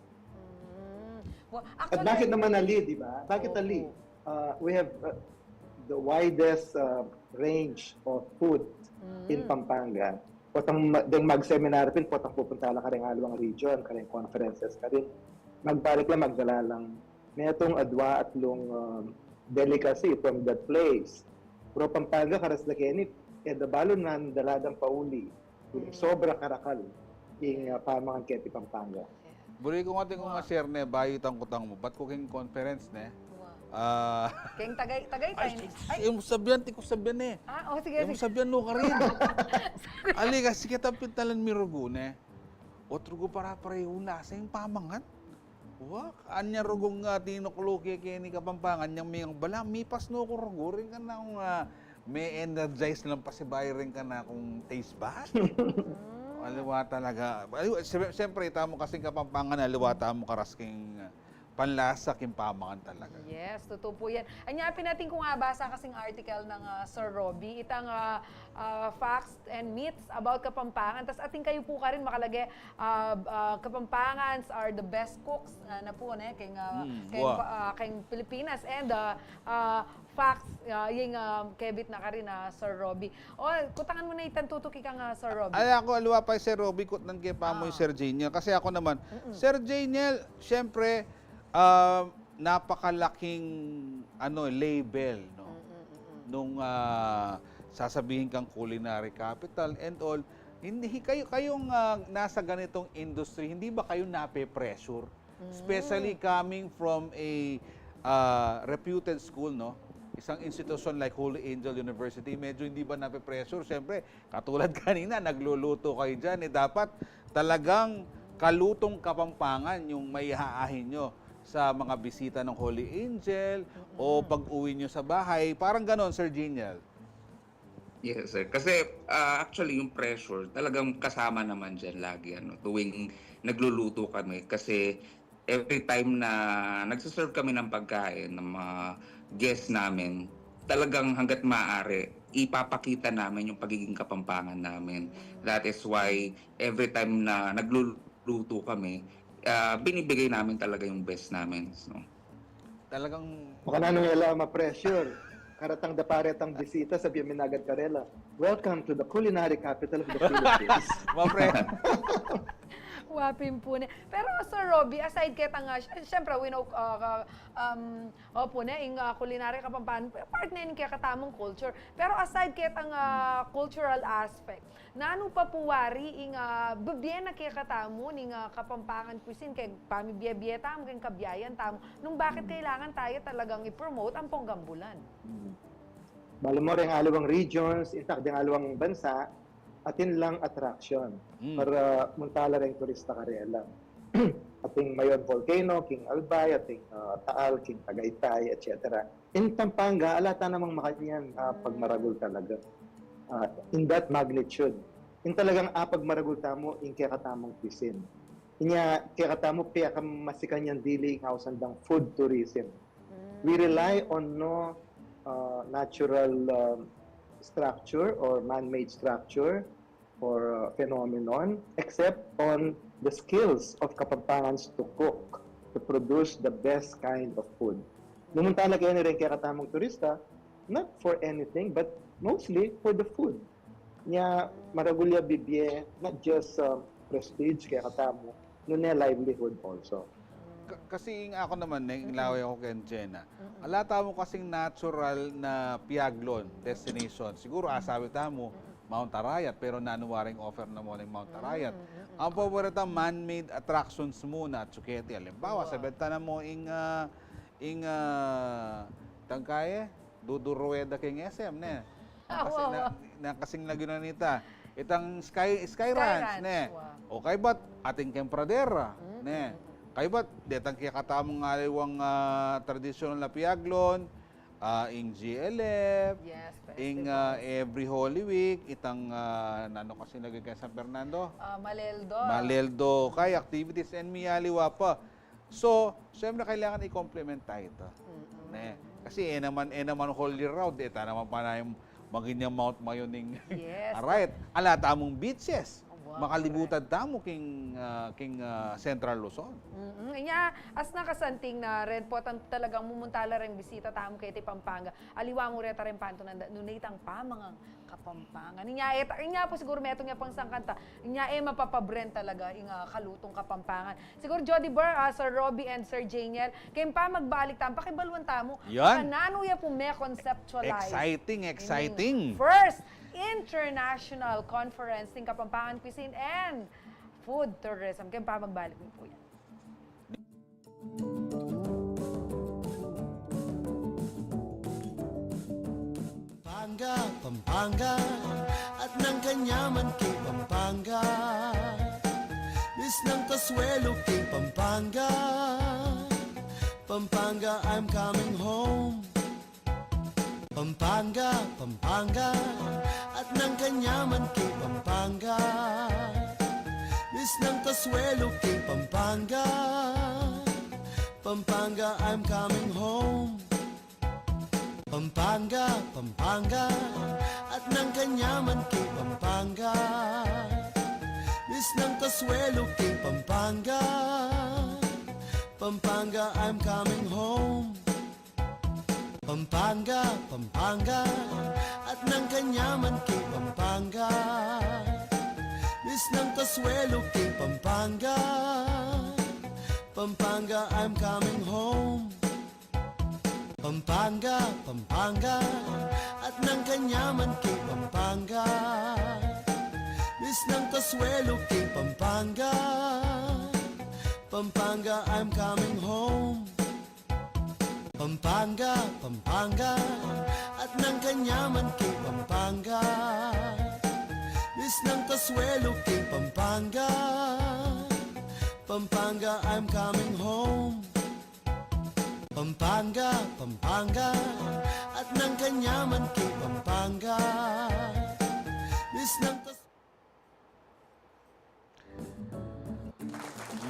Mm. Well, at actually, bakit naman ali, di ba? Bakit ali? Uh, we have, uh, the widest, uh, range of food in Pampanga. Potang ma-, deng mag-seminar pin, potang pupunta la kareng aliwang region, kareng conferences karin. Magbalik la, magdala lang metung, adwa, atlung, um, delicacy from that place. Pero Pampanga, karas la keni, e da balu nang dala dang pauli. Sobra karakal ing, uh, pamangan keti Pampanga. Buri ku nga, atin kung ma-share ne, bayu itang kutang mu, bat ku keng conference ne. Ah, keng Tagay-, Tagaytay ne. Ay, ing mu sabian, atin kung sabian ne. Ah, o, sige, sige. Ing mu sabian, no, karin. Ali, kasi keta pintalan mi rugu ne. Ot rugu para-parehu na sa ing pamangan. Wa, anya rugung, ah, tinuklu ke keni Kapampangan, nyang miyang bala, mipas no ku rugu, rin kanakung, ah, me-energize lang pasibayu rin kanakung taste bud. Aliwa talaga. Aliwa, siyempre, siyempre, itamu kasing Kapampangan, aliwa tamu karas king, ah, panlasa king pamangan talaga. Yes, tutu pu yan. Anya pin, atin kung abasa kasing article nang, ah, Sir Robby, itang, ah, ah, facts and myths about Kapampangan. Tas atin kayu pu karin makalage, ah, ah, Kapampangans are the best cooks, ah, na pu, ne, keng, ah, keng, ah, keng Pilipinas. And, ah, ah, facts, ah, ing, ah, kebit na karin, ah, Sir Robby. O, kutangan mu na itang tutuki kang, ah, Sir Robby. Ay, aku, aliwa pa, Sir Robby, kutnan ke pa mu, Sir Janiel. Kasi aku naman, Sir Janiel, siyempre, ah, napakalaking, ano, label, no? Nung, ah, sasabihin kang culinary capital and all, hindi kayo, kayong, ah, nasa ganitong industry, hindi ba kayo nape-pressure? Especially coming from a, ah, reputed school, no? Isang institusyon like Holy Angel University, medyo hindi ba nape-pressure? Siyempre, katulad kanina, nagluluto kayo diyan, eh, dapat talagang kalutong Kapampangan yung maihaahin nyo sa mga bisita ng Holy Angel o pag-uwi nyo sa bahay. Parang ganon, Sir Janiel. Yes, sir. Kasi, ah, actually, yung pressure, talagang kasama naman diyan lagi, ano, tuwing nagluluto kami. Kasi every time na nagse-serve kami ng pagkain ng mga guests namin, talagang hangga't maaari, ipapakita namin yung pagiging Kapampangan namin. That is why every time na nagluluto kami, ah, binibigay namin talaga yung best namin. So, talagang baka nanung ela ma-pressure. Karatang dapare tang bisita, sabian mi na agad karela, "Welcome to the culinary capital of the Philippines." Mapre- Wa pin pu ne. Pero, Sir Robby, aside ketang, ah, sy-, syempre, we know, ah, ah, um, opo ne, ing, ah, culinary Kapampangan, part ne ning kekatamung culture. Pero aside ketang, ah, cultural aspect, nanu pa pu wari ing, ah, bibie na kekatamu ning, ah, Kapampangan cuisine, keng pamibie-bie tamu, keng kabiayan tamu, nung bakit kailangan taya talagang i-promote ampong gambulan? Mm. Bale mu, reng aliwang regions, in fact, deng aliwang bansa, atin lang attraction para munta la ring turista karela. Atin Mayon Volcano, king Albay, atin, ah, Taal, king Tagaytay, et cetera. In Pampanga, ala ta namang makanyan, ah, pagmaragul talaga. Ah, in that magnitude. In talagang, ah, pagmaragul tamu, in kekatamung cuisine. Inya, kekatamu, pia ka masikan yan dili ing ausan dang food tourism. We rely on no, uh, natural, um, structure or man-made structure or, uh, phenomenon, except on the skills of Kapampangans to cook, to produce the best kind of food. Mumunta na keni ring kekatamung turista, not for anything, but mostly for the food. Nya, maragul ya bibie, not just, uh, prestige kekatamu, nune livelihood also. Ka-, kasi ing aku naman, ne, ing laway ku ken Jenna. Ala tamu kasing natural na piaglon, destination. Siguru, ah, sabi tamu, Mount Arayat, pero nanu waring offer na mu ning Mount Arayat. Ang paborita, man-made attractions mu na, tsuketi. Alimbawa, sabi ta na mu, ing, ah, ing, ah, tangkaye, dudu rueda king S M, ne? Ah, kasi wa, na, wa. Na kasing lagyu na nita. Itang Sky, Sky Sky Ranch, Ranch, ne? Wa. O kaybat, atin keng pradera, ne? Kaybat, detang kekatamung aliwang, ah, tradisyonal na piaglon, ah, ing G L F, yes, ing, ah, festival. Every Holy Week, itang, ah, nanu kasing lagyu keng San Fernando? Ah, Maleldo. Maleldo, kay activities and miyaliwa pa. So, siyempre, kailangan i-complement tayo ito. Ne? Kasi, e naman, e naman whole year round, e ta naman pa na yung maging yung Mount Mayon ning Arayat. Ala tamung beaches. Wow, correct. Makalibutan tamu king, ah, king, ah, Central Luzon. Mm-mm. Inya, as nakasanting na rin po, tan-, talagang mumunta la ring bisita tamu keti Pampanga. Aliwa mu reta ring pantunan da, nune itang pamangang Kapampangan. Inya, e ta-, inya pu siguru metung ya pang sangkanta. Inya, e mapapabren talaga ing, ah, kalutung Kapampangan. Siguru Jody Bar, ah, Sir Robbie and Sir Janiel, keng pamagbalik tamu, pakibaluan tamu. Yan. Kananu ya pu me-conceptualize. Exciting, exciting. First International Conference ning Kapampangan Cuisine and Food Tourism. Keng pamagbalik mi pu yan. Pampanga, Pampanga, at nang kanyaman king Pampanga. Miss ng kasuelo king Pampanga. Pampanga, I'm coming home. Pampanga, Pampanga, at nang kanyaman king Pampanga. Miss ng kasuelo king Pampanga. Pampanga, I'm coming home. Pampanga, Pampanga, at nang kanyaman king Pampanga. Miss ng kasuelo king Pampanga. Pampanga, I'm coming home. Pampanga, Pampanga, at nang kanyaman king Pampanga. Miss ng kasuelo king Pampanga. Pampanga, I'm coming home. Pampanga, Pampanga, at nang kanyaman king Pampanga. Miss ng kasuelo king Pampanga. Pampanga, I'm coming home. Pampanga, Pampanga, at nang kanyaman king Pampanga. Miss ng kasuelo king Pampanga. Pampanga, I'm coming home. Pampanga, Pampanga, at nang kanyaman king Pampanga. Miss ng kas-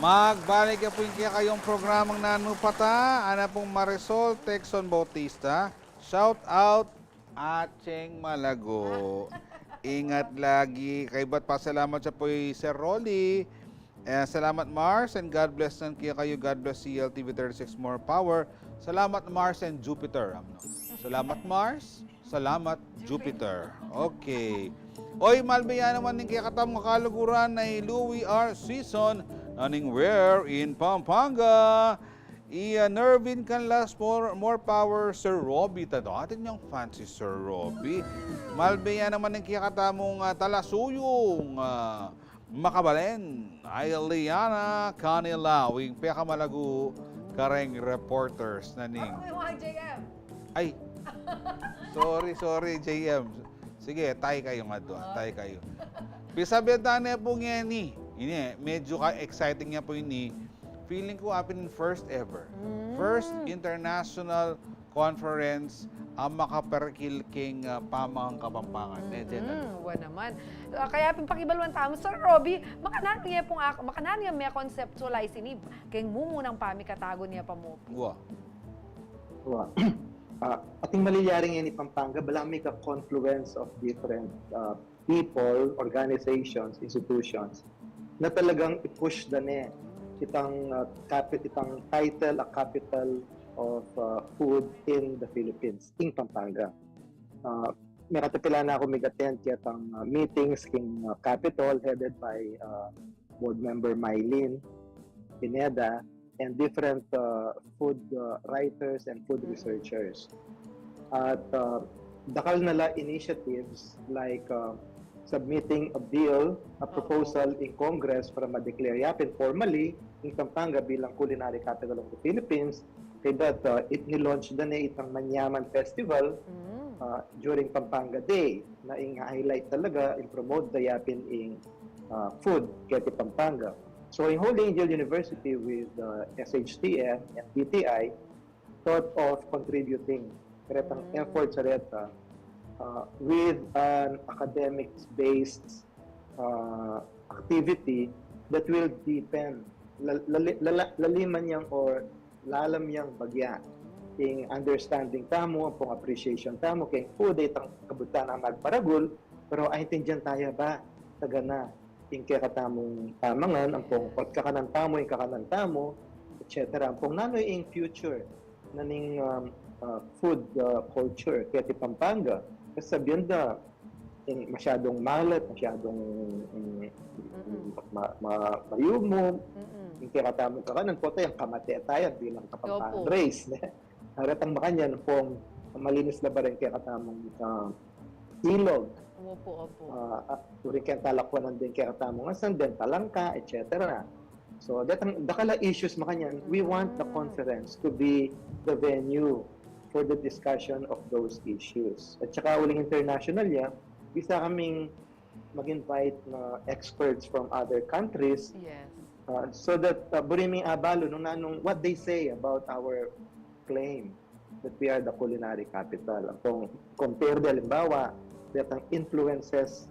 Magbalik ya pu ing kekayung programang Nanu Pata, ana pung Marisol Texon Bautista. Shout out, Acheng Malago. Ingat lagi. Kaybat pasalamat ya pu i Sir Rolly. Eh, salamat, Mars, and God bless ngan kekayu. God bless C L T V thirty-six, more power. Salamat, Mars and Jupiter. Ano? Salamat, Mars. Salamat, Jupiter. Okay. Oy, malbe ya naman ning kekatamung kaluguran na i Louie R. Season na ning Where in Pampanga. I, ah, Nervin Canlas, more, more power, Sir Robbie. Tadati niyang fancy, Sir Robbie. Malbe ya naman ning kekatamung, ah, talasuyung, ah, makabalen, Ileana Canilao, ing pekamalagu kareng reporters na ning. Ako yung mga J M. Ay, sorry, sorry, J M. Sige, tay kayu nga dua, tay kayu. Pisabian ta ne pu ngeni. Ini, medyo ka exciting ya pu ini. Feeling ko apin first ever. First international conference a makaparikil king, ah, pamangan Kapampangan. Ne, Jen? Mm, wa naman. Ah, kaya pin pakibaluan tamu, Sir Robbie, makananu ya pung ak-, makananu ya me-conceptualize ini king mumunang pamikatagun ya pa mu? Wa. Wa. Ah, atin malilyaring ini Pampanga, balamu mika confluence of different, ah, people, organizations, institutions na talagang i-push da ne itang, ah, capi-, itang title a capital of, ah, food in the Philippines, ing Pampanga. Ah, mekatapilan na ku mig-attend ketang, ah, meetings king, ah, Capitol headed by, ah, Board Member Mylene Pineda and different, uh, food, uh, writers and food researchers. At, uh, dakal na la initiatives like, uh, submitting a bill, a proposal in Congress para ma-declare yapin formally ing Pampanga bilang culinary capital of the Philippines. Kaya that, uh, it ni-launch da ne itang Manyaman Festival, uh, during Pampanga Day, na ing highlight talaga, ing promote da yapin ing, uh, food keti Pampanga. So, ing Holy Angel University with, uh, S H T M and D T I thought of contributing karetang efforts a reta, uh, with an academics-based, uh, activity that will deepen, lal-, lali-, lala-, laliman yang or lalam yang bagya ing understanding tamu, ampong appreciation tamu king food, itang kabutan a magmaragul, pero aintindian taya ba tagana ing kekatamung pamangan, ampong ot kakanan tamu, ing kakanan tamu, et cetera. Ampong nanu ing future na ning, um, uh, food, uh, culture keti Pampanga. Kasi sabian da, ing masyadung malat, masyadung, mm, ma-, ma-, mayumu, ing kekatamung kakanan, pota yang kamate taya bilang Kapampangan race, ne? Aretang makanyan, ampong malinis la ba ring kekatamung, ah, ilog. Opo, opo. Ah, ah, uling keng talakwanan deng kekatamung asan, deng talangka, et cetera. So, datang, dakal a issues makanyan, we want the conference to be the venue for the discussion of those issues. At saka uling international ya, bisa kaming mag-invite na experts from other countries, yes, uh, so that, uh, buri ming abalu nung nanung what they say about our claim that we are the culinary capital. Kung compare, halimbawa, datang influences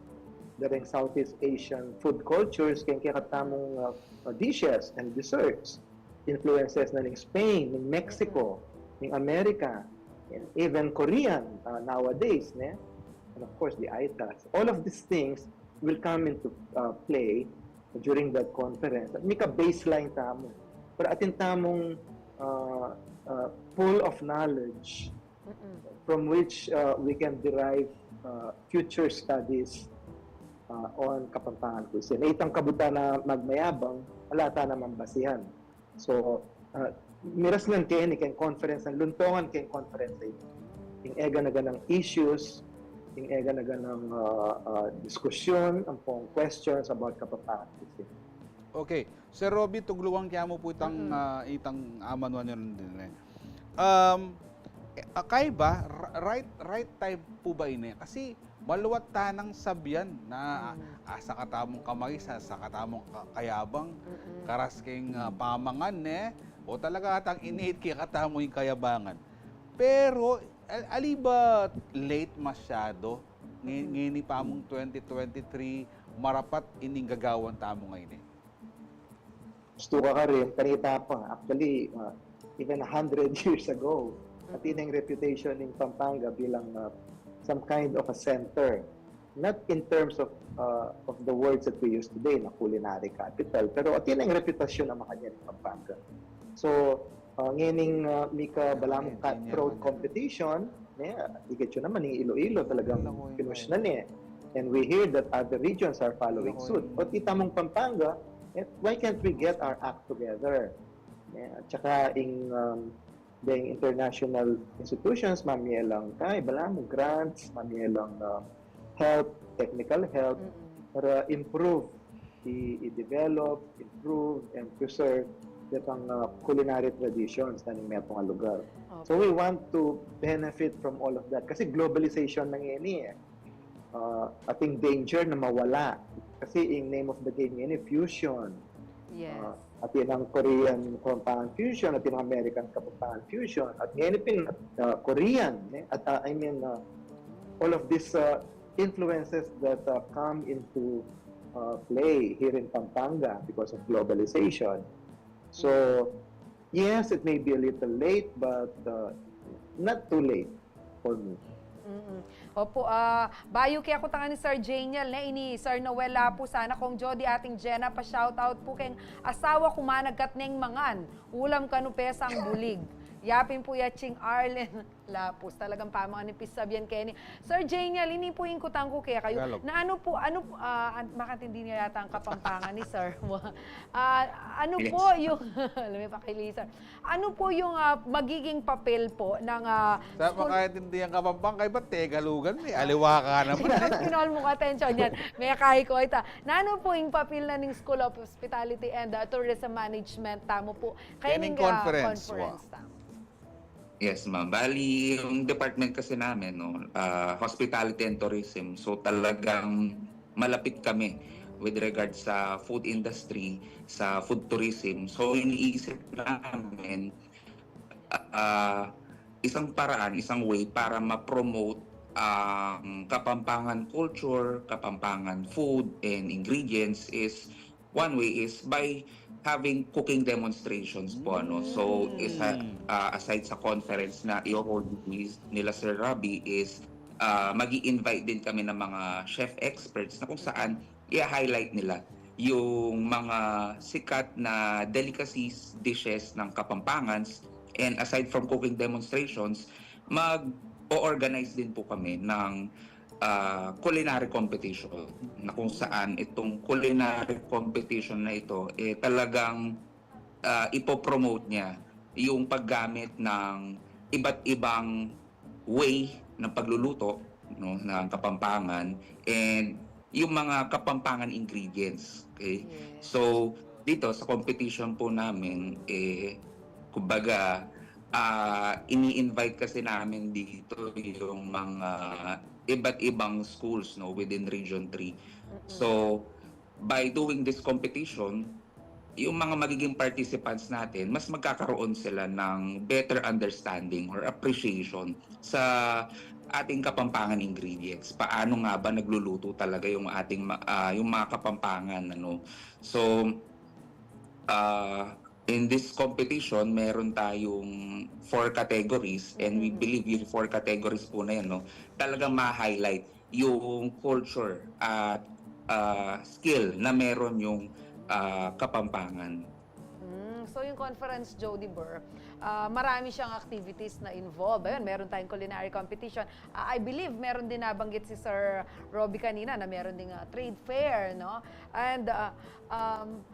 da ring Southeast Asian food cultures keng kekatamung, uh, uh, dishes and desserts. Influences na ning Spain, ning Mexico, ning America, and even Korean, uh, nowadays, ne? And of course, the iTax. All of these things will come into, uh, play during that conference. At mika baseline tamu. Para atin tamung, uh, uh, pool of knowledge from which, uh, we can derive, uh, future studies, uh, on Kapampangan cuisine. Itang kabutan a magmayabang, ala ta namang basihan. So, uh, miras ngan keni keng conference, ngan luntungan keng conference ini ing eganaganang issues, ing eganaganang, uh, uh, diskusyon, ampong questions about Kapampangan cuisine. Okay. Sir Robbie, tugluan ke mu pu itang, ah, itang amanuan yu reni, eh. Um, eh, ah, kaiba, r-, right, right time pu ba ini? Kasi maluat ta nang sabian na, ah, sakatamung kamais, ah, sakatamung ka-, kayabang, karas keng, ah, pamangan, ne? O talaga atang init kekatamu ing kayabangan. Pero, al-, ali ba late masyado? Nge-, ngeni pa mung twenty twenty-three, marapat ining gagawan tamu ngeni. Gusto ka karin, kanita pa. Actually, uh, even a hundred years ago, atin ing reputation ning Pampanga bilang, uh, some kind of a center. Not in terms of, uh, of the words that we use today, na culinary capital, pero atin ing reputasyon a makanyan ning Pampanga. So, uh, ngening, uh, mika balamu cutthroat competition, ne, ikit yu naman ing Iloilo, talagang pinush na ne. And we hear that other regions are following suit. But itamung Pampanga, eh, why can't we get our act together? Ne, at saka ing, um, deng international institutions, mamie lang kay, balamu grants, mamie lang, uh, help, technical help, para improve, i-, i-develop, improve, and preserve detang, uh, culinary traditions na ning metung a lugar. So we want to benefit from all of that. Kasi globalization na ngeni, eh. ah, ating danger na mawala. Kasi in name of the game ini, fusion. Yes. Ah, atin ang Korean Kapampangan fusion, atin ang American Kapampangan fusion, at ngayon pin, ah, Korean, eh? At, ah, I mean, ah, all of these, ah, influences that, ah, come into, ah, play here in Pampanga because of globalization. So, yes, it may be a little late, but, ah, not too late for me. Mm-mm. Opo, ah, bayu ke aku tangan ni Sir Janiel, ne, ini Sir Noel Lapus, sana Kong Jody, ating Jenna, pa-shoutout pu keng asawa ku, managkat neng mangan ulam kanu pesang bulig. Yapin pu ya Ching Arlen Lapus. Talagang pamangan ning pisabian keni. Sir Janiel, ini pu ing kutang ku kekayu. Tagalog. Na ano pu, ano pu, ah, an-, makatindi na yata ang Kapampangan ni Sir. Ah, ano Yes. po yung, alam mo, pakilisan. Ano po yung, ah, magiging papel po ng, ah, Sa school? makaintindihan ka, Pampang, kay ba't Tegalugan? May aliwa ka naman. Kinol mo ka attention yan. May kahi ko ita. Nanu po ing papel na ning School of Hospitality and, ah, Tourism Management tamu po? Kaning Kaning, ah, conference, conference tamu. Yes, ma'am. Bali, yung department kasi namin, no, ah, hospitality and tourism. So talagang malapit kami with regard sa food industry, sa food tourism. So iniisip namin, ah, isang paraan, isang way para ma-promote ang Kapampangan culture, Kapampangan food and ingredients is one way is by having cooking demonstrations po, ano. So, isa, ah, aside sa conference na i-hold ni, nila Sir Robbie is ah, mag-i-invite din kami ng mga chef experts na kung saan i-highlight nila yung mga sikat na delicacies, dishes ng Kapampangan. And aside from cooking demonstrations, mag-o-organize din po kami ng ah, culinary competition na kung saan itong culinary competition na ito, eh, talagang ah, ipopromote niya yung paggamit ng iba't ibang way ng pagluluto, no, ng Kapampangan, and yung mga Kapampangan ingredients. Okay? Yes. So, dito sa competition po namin, eh, kumbaga, ah, ini-invite kasi namin dito yung mga iba't ibang schools, no, within Region three. So, by doing this competition, yung mga magiging participants natin, mas magkakaroon sila ng better understanding or appreciation sa ating Kapampangan ingredients. Paano nga ba nagluluto talaga yung ating ma- ah, yung mga Kapampangan, ano? So, ah, in this competition, meron tayong four categories, and we believe yung four categories po na yan, no, talagang ma-highlight yung culture at ah, skill na meron yung ah, Kapampangan. Mm, so yung conference, Jody Burr, ah, marami siyang activities na involved. Ayun, meron tayong culinary competition. Ah, I believe meron din nabanggit si Sir Robbie kanina na meron ding ah, trade fair, no? And ah, um,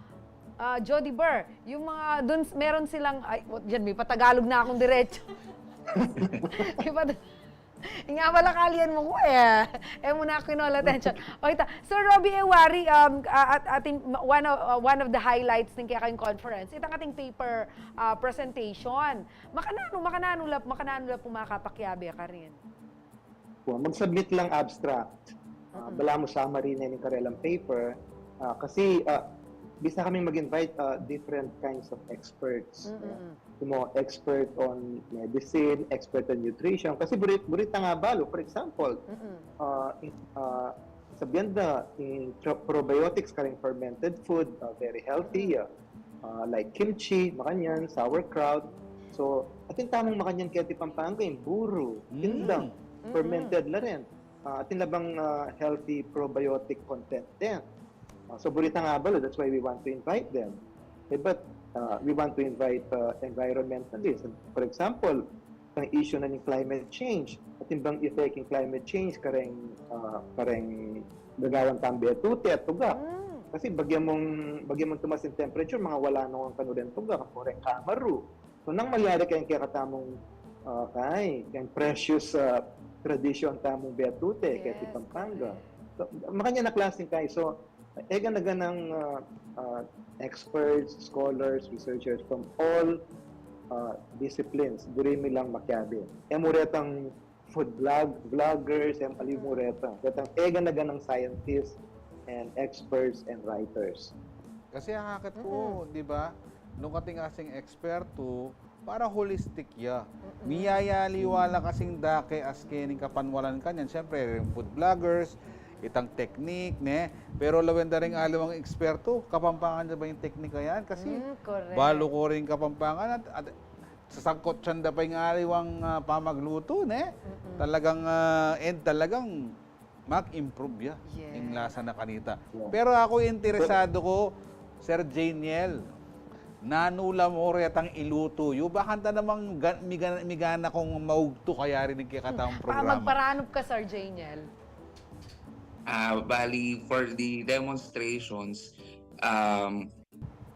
ah, Jody Burr, yung mga dun, meron silang, ay, yan, may patagalog na akong diretso. Iba, nga pala kalian mo ko eh. Eh, muna ako kinol attention. O, ita, Sir Robbie Ewari, um, ah, at ating, one of, ah, one of the highlights ng kaya kayong conference, itang ating paper ah, presentation. Makananu, makananu la, makananu la pu makapakyabe karin? Kung mag-submit lang abstract, ah, balamu summary na yung karelang paper. Ah, kasi ah, bisa kaming mag-invite ah, different kinds of experts. Mm-mm. Yung mga expert on medicine, expert on nutrition. Kasi buri, buri ta nga balu, for example, ah, in- ah, sabian da, in pro- probiotics kareng fermented food, ah, very healthy, ah, ah, like kimchi, makanyan, sauerkraut. So, atin tamung makanyan keti Pampanga, yung buru, tindang, fermented la rin. Ah, atin la bang ah, healthy probiotic content din. Ah, so, buri ta nga balu, that's why we want to invite them. Eh, but ah, we want to invite ah, environmentalists. For example, ang issue na ning climate change, atin bang effect ing climate change kareng ah, kareng gagawan tang betute at tugak. Kasi bagya mung, bagya mung tumas ing temperature, mangawala nung kanu reng tugak, o reng kamaru. So, nanu ing malyari kareng kekatamung ah, kay, keng precious ah, tradisyon tamung betute keti Pampanga. So, makanyan a klaseng kay. So, e gana-ganang ah, ah, experts, scholars, researchers from all ah, disciplines, buri mi lang makyabe. E mu retang food blog, vloggers, e mu ali mu reta. Detang e gana-ganang scientists and experts and writers. Kasi ang akit ku, di ba, nung kating asing eksperto, para holistic ya. Miyayaliwa la kasing dake as kening kapanwalan kanyan. Siyempre, food bloggers, itang teknik, ne? Pero lawen da ring aliwang eksperto, Kapampangan da ba ing teknik a yan? Kasi Mm, correct. Balu ku ring Kapampangan at, at sasangkot siya da pa ing aliwang ah, pamagluto, ne? Talagang, ah, and talagang mag-improve ya Yes. ing lasa na kanita. Yeah. Pero aku interesado ku, Sir Janiel, nanu la mu retang iluto yu? Baka ta namang ga- miga- migana kung maugtu kayari ning kekatang Pa, programa. magparanup ka, Sir Janiel. Ah, bali, for the demonstrations, um,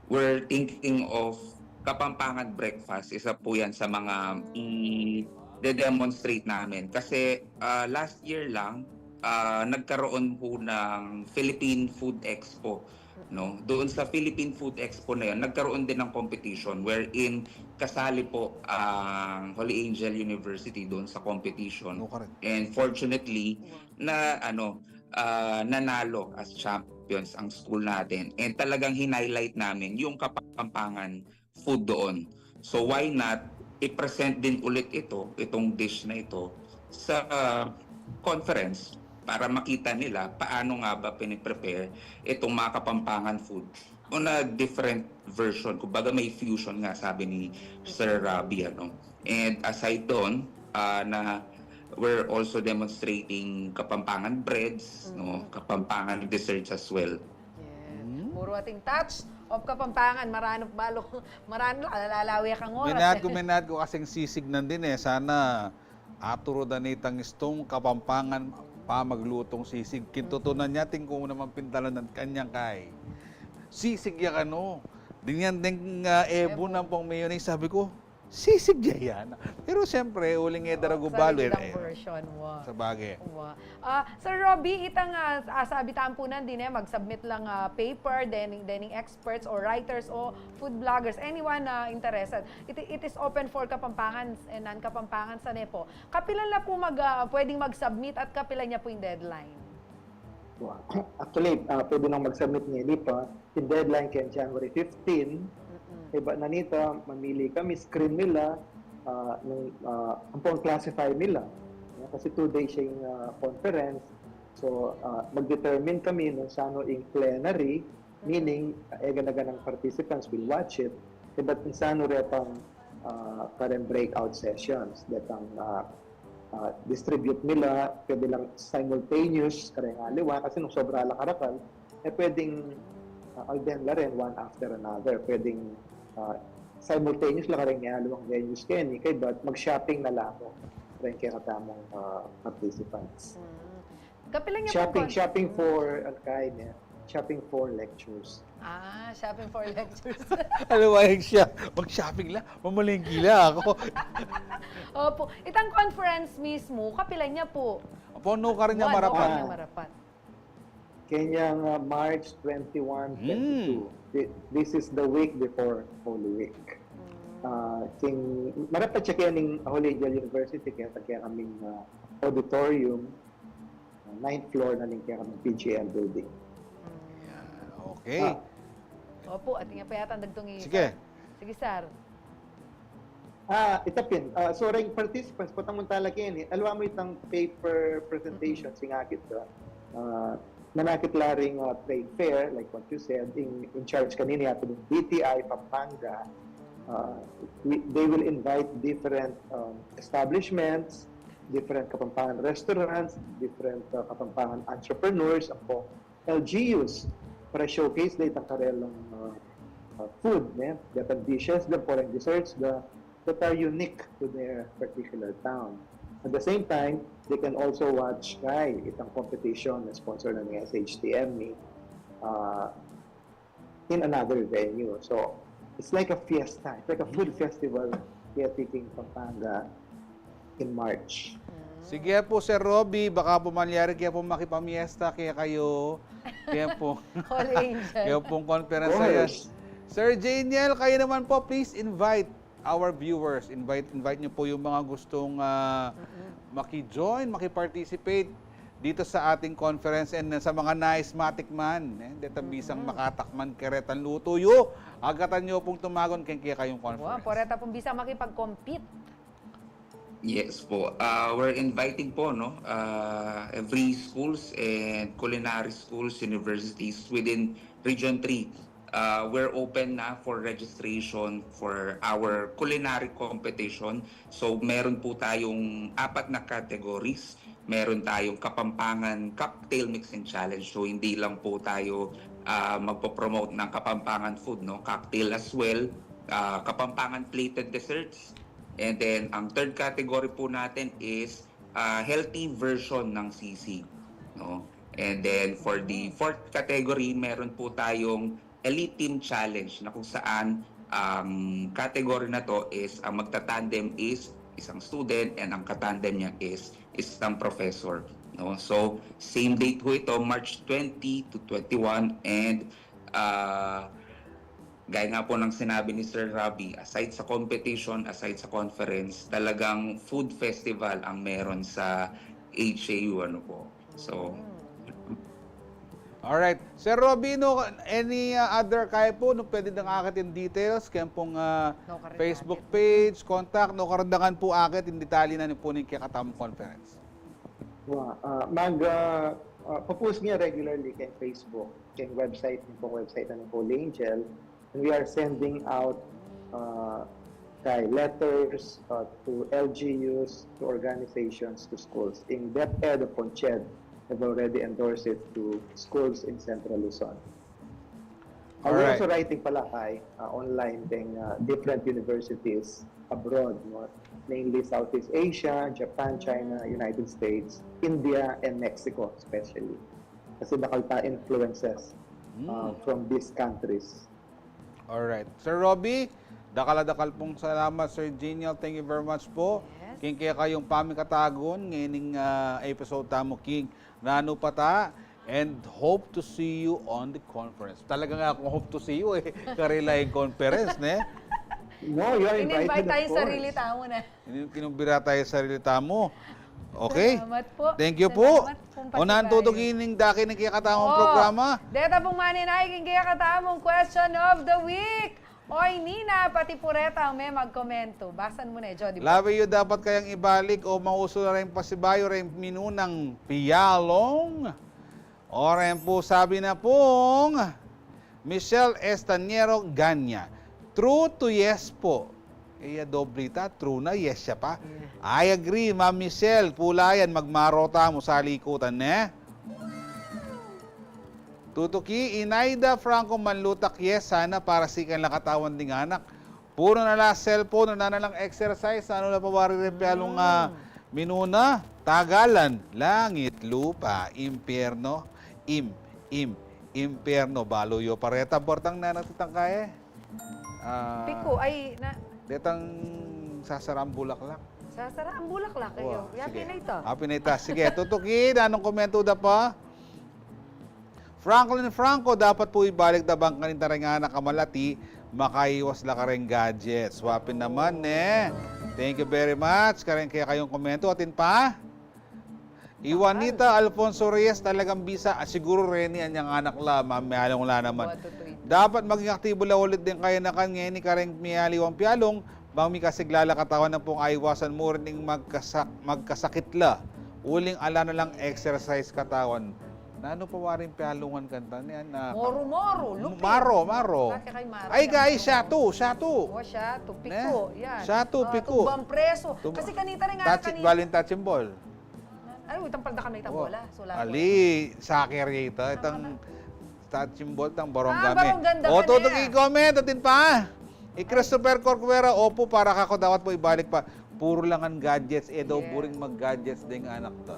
we're thinking of Kapampangan breakfast. Isa po yan sa mga i-demonstrate namin. Kasi ah, last year lang, ah, nagkaroon po ng Philippine Food Expo. No? Doon sa Philippine Food Expo na yun, nagkaroon din ng competition wherein kasali po ang Holy Angel University doon sa competition. No, correct. And fortunately, na ano, ah, nanalo as champions ang school natin. And talagang hinighlight namin yung Kapampangan food doon. So why not i-present din ulit ito, itong dish na ito sa ah, conference para makita nila paano nga ba piniprepare itong mga Kapampangan food on a different version. Kumbaga may fusion nga, sabi ni Sir Robbie, ano. And aside doon, ah, na we're also demonstrating Kapampangan breads, no, Kapampangan desserts as well. Yes. Puro ating touch of Kapampangan. Maranup balu. Maranup, alalawi kang oras. Minad ku, minad ku kasing sisig nandin e. Sana aturu da nitang istung Kapampangan pamaglutong sisig. Kintutunan ya, atin ku naman pintalan ng kanyang kay. Sisig ya kanu. Ding yan ding ah, ebun ampong mayonnaise, sabi ku, sisig ya yan. Pero siyempre, uling e daragu balu Sarili e. version, wa. Sabagay. Wa. Ah, Sir Robbie, itang ah, ah, sabi tampunan din e, mag-submit lang ah, paper, dening, dening experts or writers o food bloggers, anyone na interested. It, it is open for Kapampangan and non-Kapampangan sa nepo. Kapilan la pu mag, ah, pwedeng mag-submit at kapilan ya pu ing deadline? Actually, ah, pwede nang mag-submit ngeni pa. Ing deadline keng January fifteen. Iba na nita, mamili kami, screen nila, ah, nung, ah, ampong classify nila. Kasi two days ing ah, conference. So, ah, mag-determine kami nung sano ing plenary, meaning, ah, e gana-ganang participants will watch it. Ibat nung sano retang ah, kareng breakout sessions, detang ah, ah, distribute nila, pwede lang simultaneous kareng aliwa, kasi nung sobra la karakal, e pwedeng ah, alden la rin one after another. Pwedeng ah, simultaneous la kareng aliwang venues keni, kaybat mag-shopping na la mu kareng kekatamung ah, participants. Kapilan ya pu Shopping, kon- shopping for, ano kaya niya, shopping for lectures. Ah, shopping for lectures. Alam mo, ayun siya. Mag-shopping la. Mamalengke la aku. Opo. Itang conference mismu, kapilan ya pu? Apo, nukarin ya Wa, marapat. nukarin ya marapat. Kenyang ah, March twenty-one, twenty-two. Thi- This is the week before Holy Week. Ah, king, marapat siya kaya ning Holy Angel University, kaya, kaya kaming ah, auditorium, ah, ninth floor na ning kaya kaming P G M building. Okay. Ah. Opo, atin ya pa yata dagtong i- Sige. Sige, sir. Ah, ita pin. Ah, so, reng participants, potang munta la keni, aliwa mu itang paper presentation, singakit ka. Ah, manakit la ring ah, trade fair, like what you said, in, in charge kanini yata ning D T I Pampanga. Ah, we, they will invite different um, establishments, different Kapampangan restaurants, different ah, Kapampangan entrepreneurs, ampong L G Us, para showcase da itang karelang ah, ah, food, ne? Detang dishes da, ampong desserts da, that are unique to their particular town. At the same time, they can also watch kay itang competition na sponsor na ning S H T M, ah, in another venue. So, it's like a fiesta. It's like a food festival here in Pampanga in March. Sige po, Sir Robbie, baka po malyari kaya po makipamiesta kaya kayo. Kaya po, Holy Angel. kaya pong conference Of na yan. course. Sir Janiel, kayo naman po, please invite our viewers, invite, invite nyo po yung mga gustong, ah, maki-join, maki-participate dito sa ating conference, and sa mga nais matikman, eh, deta bisang makatakman karetang lutu yu, agatan nyo pong tumagon keng kekayung conference. Wow, po reta pong bisang makipag-compete. Yes po. Ah, we're inviting po, no, ah, every schools and culinary schools, universities within Region three. Ah, we're open na for registration for our culinary competition. So, meron po tayong apat na categories. Meron tayong Kapampangan Cocktail Mixing Challenge. So, hindi lang po tayo, ah, magpo-promote ng Kapampangan food, no? Cocktail as well, ah, Kapampangan plated desserts. And then, ang third category po natin is, ah, healthy version ng sisig, no? And then, for the fourth category, meron po tayong Elite Team Challenge, na kung saan ang category na 'to is, ang magta-tandem is isang student and ang katandem niya is isang professor, no? So, same date ho ito, March twenty to twenty-one, and, ah, gaya nga po ng sinabi ni Sir Robbie, aside sa competition, aside sa conference, talagang food festival ang meron sa H A U, ano po. So, alright. Sir Robbie, no, any, uh, other kaya po, no, pwede nang akit in details, kaya pong, uh, Facebook page, contact, no, karandangan po akit in detalye na ni po ning kekatamung conference. Wa, ah, mag, ah, ah, popost nga regularly keng Facebook, keng website, keng website na ng Holy Angel, and we are sending out, ah, kay letters, ah, to L G Us, to organizations, to schools. In DepEd of CONCHED have already endorsed it to schools in Central Luzon. Uh, we're also writing pala kay, uh, online keng, uh, different universities abroad, no? Namely Southeast Asia, Japan, China, United States, India, and Mexico especially. Kasi dakal ta influences, uh, from these countries. Alright. Sir Robbie, dakal a dakal pong salamat, Sir Genial. Thank you very much po. Yes. Keng kekayung pamikatagun ngening, ah, episode tamu king Nanu pa ta, and hope to see you on the conference. Talaga nga akong hope to see you, eh. Karela ing conference, ne? No, you're invited, of course. In-invite tayo sarili tamu na. Ini-, kinumbira tayo sarili tamu. Okay? Salamat po. Thank you po. Salamat pong pasibay. O, nantutuki ning dake ning kekatamung programa. Deta pong maninay king kekatamung question of the week. Oy, Nina, pati pureta ang me magkomento. Basan mu ne, Jody. Lawe yu dapat kayang ibalik o mausu la reng pasibayu reng minunang piyalong? O reng pu sabi na pung Michelle Estaniero Ganya. True to yes po. Iya doble ita, true na, yes ya pa. Yeah. I agree, Ma'am Michelle. Pula yan, magmaro tamu sa likutan, ne? Tutuki, Inaida Franco Manlutak, yes, sana para sikan la katawan ding anak. Puru na la cellphone, wala na lang exercise, nanu la pa wari reng pialung, ah, minuna, tagalan, langit, lupa, impyerno, im, im, impyerno, balu yu pa reta, bortang na natitang kae. Ah, piku, ay, na- Detang sasara ang bulaklak. Sasara ang bulaklak, kayu. Wa, sige. Happy na ita. Happy na ita. Sige, tutuki, nanung komento da pa? Franklin Franco, dapat pu ibalik da bang kanita reng anak a malati, makaiwas la kareng gadgets. Wa pin naman, ne? Thank you very much. Kareng kekayung komento, atin pa? I Juanita Alfonso Reyes, talagang bisa, ah, siguru reni anyang anak la, ma-, mialung la naman. Dapat maging aktibo la ulit deng kayanakan ngeni kareng mialiwang pialung, bang mikasigla la katawan ampong aiwasan mu rin ing magkasak-, magkasakit la. Uling ala na lang exercise katawan. Nanu pa waring pialungan kanita niyan, ah, moru-moru, lupin. Maro, maro. Bakit kay maro? Ay, yan, kay siatu, siatu. O, siatu, piku, yan. Siatu, piku. Tumbang preso. Kasi kanita rin nga, kanita. Baling touch and ball. Ay, itang palda ka na itang bola. Sula, ali, soccer ya ita. Itang touch and ball, itang barong game. Ah, barong game. O, tutuki, comment, atin pa. I Christopher Corcuera, opu, para kaku dapat pu ibalik pa. Puru la ngan gadgets, e daw buring mag-gadgets deng anak ta.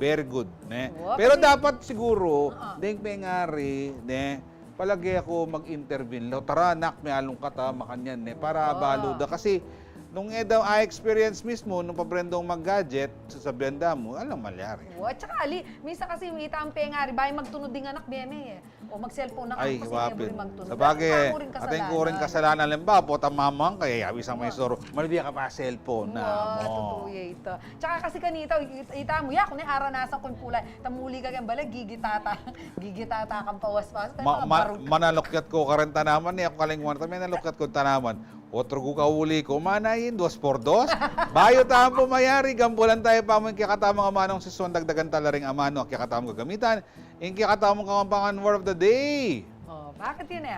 Very good, ne? Pero dapat siguru, deng pengari, ne? Palage ku mag-intervene la. Tara, anak, mialung ka ta, makanyan, ne? Para balu da. Kasi, nung e da a-experience mismu, nung pabreng dong mag-gadget, sasabian da mu, alang malyari. Wa, tsaka ali, minsan kasi ita ang pengari, bayu magtunud ding anak, meme, e. O mag-cellphone na kasi, wapit. Sabagay, atin ku rin kasalanan. Limbawa, pota mamang kaya yawi sang may soro. Malbi ka pa cellphone na mo. Totoo ya ita. Tsaka kasi kanita, ita mu, ya, kung aranasan ku ing pula, tamuli ka keng bale, gigitata. Gigitata kang pawas-pawas. Manalukyat ku karin tanaman, e ku kalingwan, tame nalukyat ku tanaman. Otro ku kauli ku, mana ing dos por dos. Bayu tamu pu mayari, gambulan taya pa mu ing kekatamung amanung siswan, dagdagan tala ring amanu a kekatamung gagamitan. Ing kekatamung Kapampangan word of the day. O, bakit yun?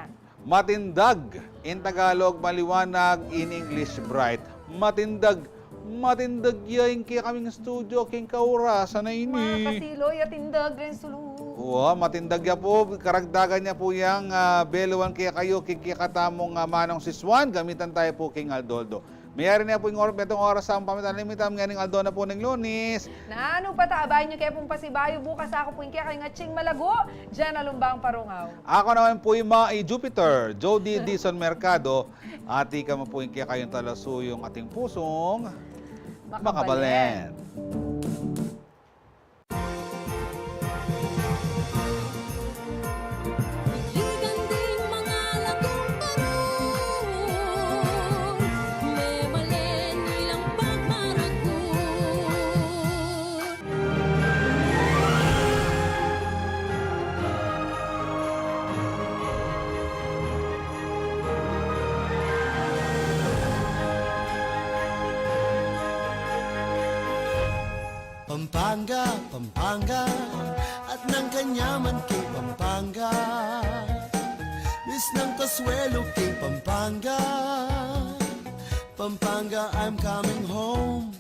Matindag in Tagalog, maliwanag, in English, bright. Matindag. Matindag ya ing kekaming studio king kaurasan a ini. Makasilo ya tindag ring sulu. Wa, matindag ya pu, karagdagan ya pu yang, ah, beluan kekayu king kekatamung amanung siswan, gamitan taya pu king aldo-aldo. Mayari na pu ing oras, metung oras a paminta na ning aldo na pu ning Lunes. Nanu pa ta, abayan yu ke pung pasibayu bukas. Aku pu ing kekayung atsing malago, Jen Alumbang Parungaw. Aku naman pu i Jupiter, Jody Dizon Mercado, at ika mu pu ing kekayung talasuyung, ating pusung makabalen. Liganding mga lagong parun, memalen ilang pagmaragun. Pampanga, Pampanga, at nang kanyaman kay Pampanga. Miss ng Consuelo kay Pampanga. Pampanga, I'm coming home.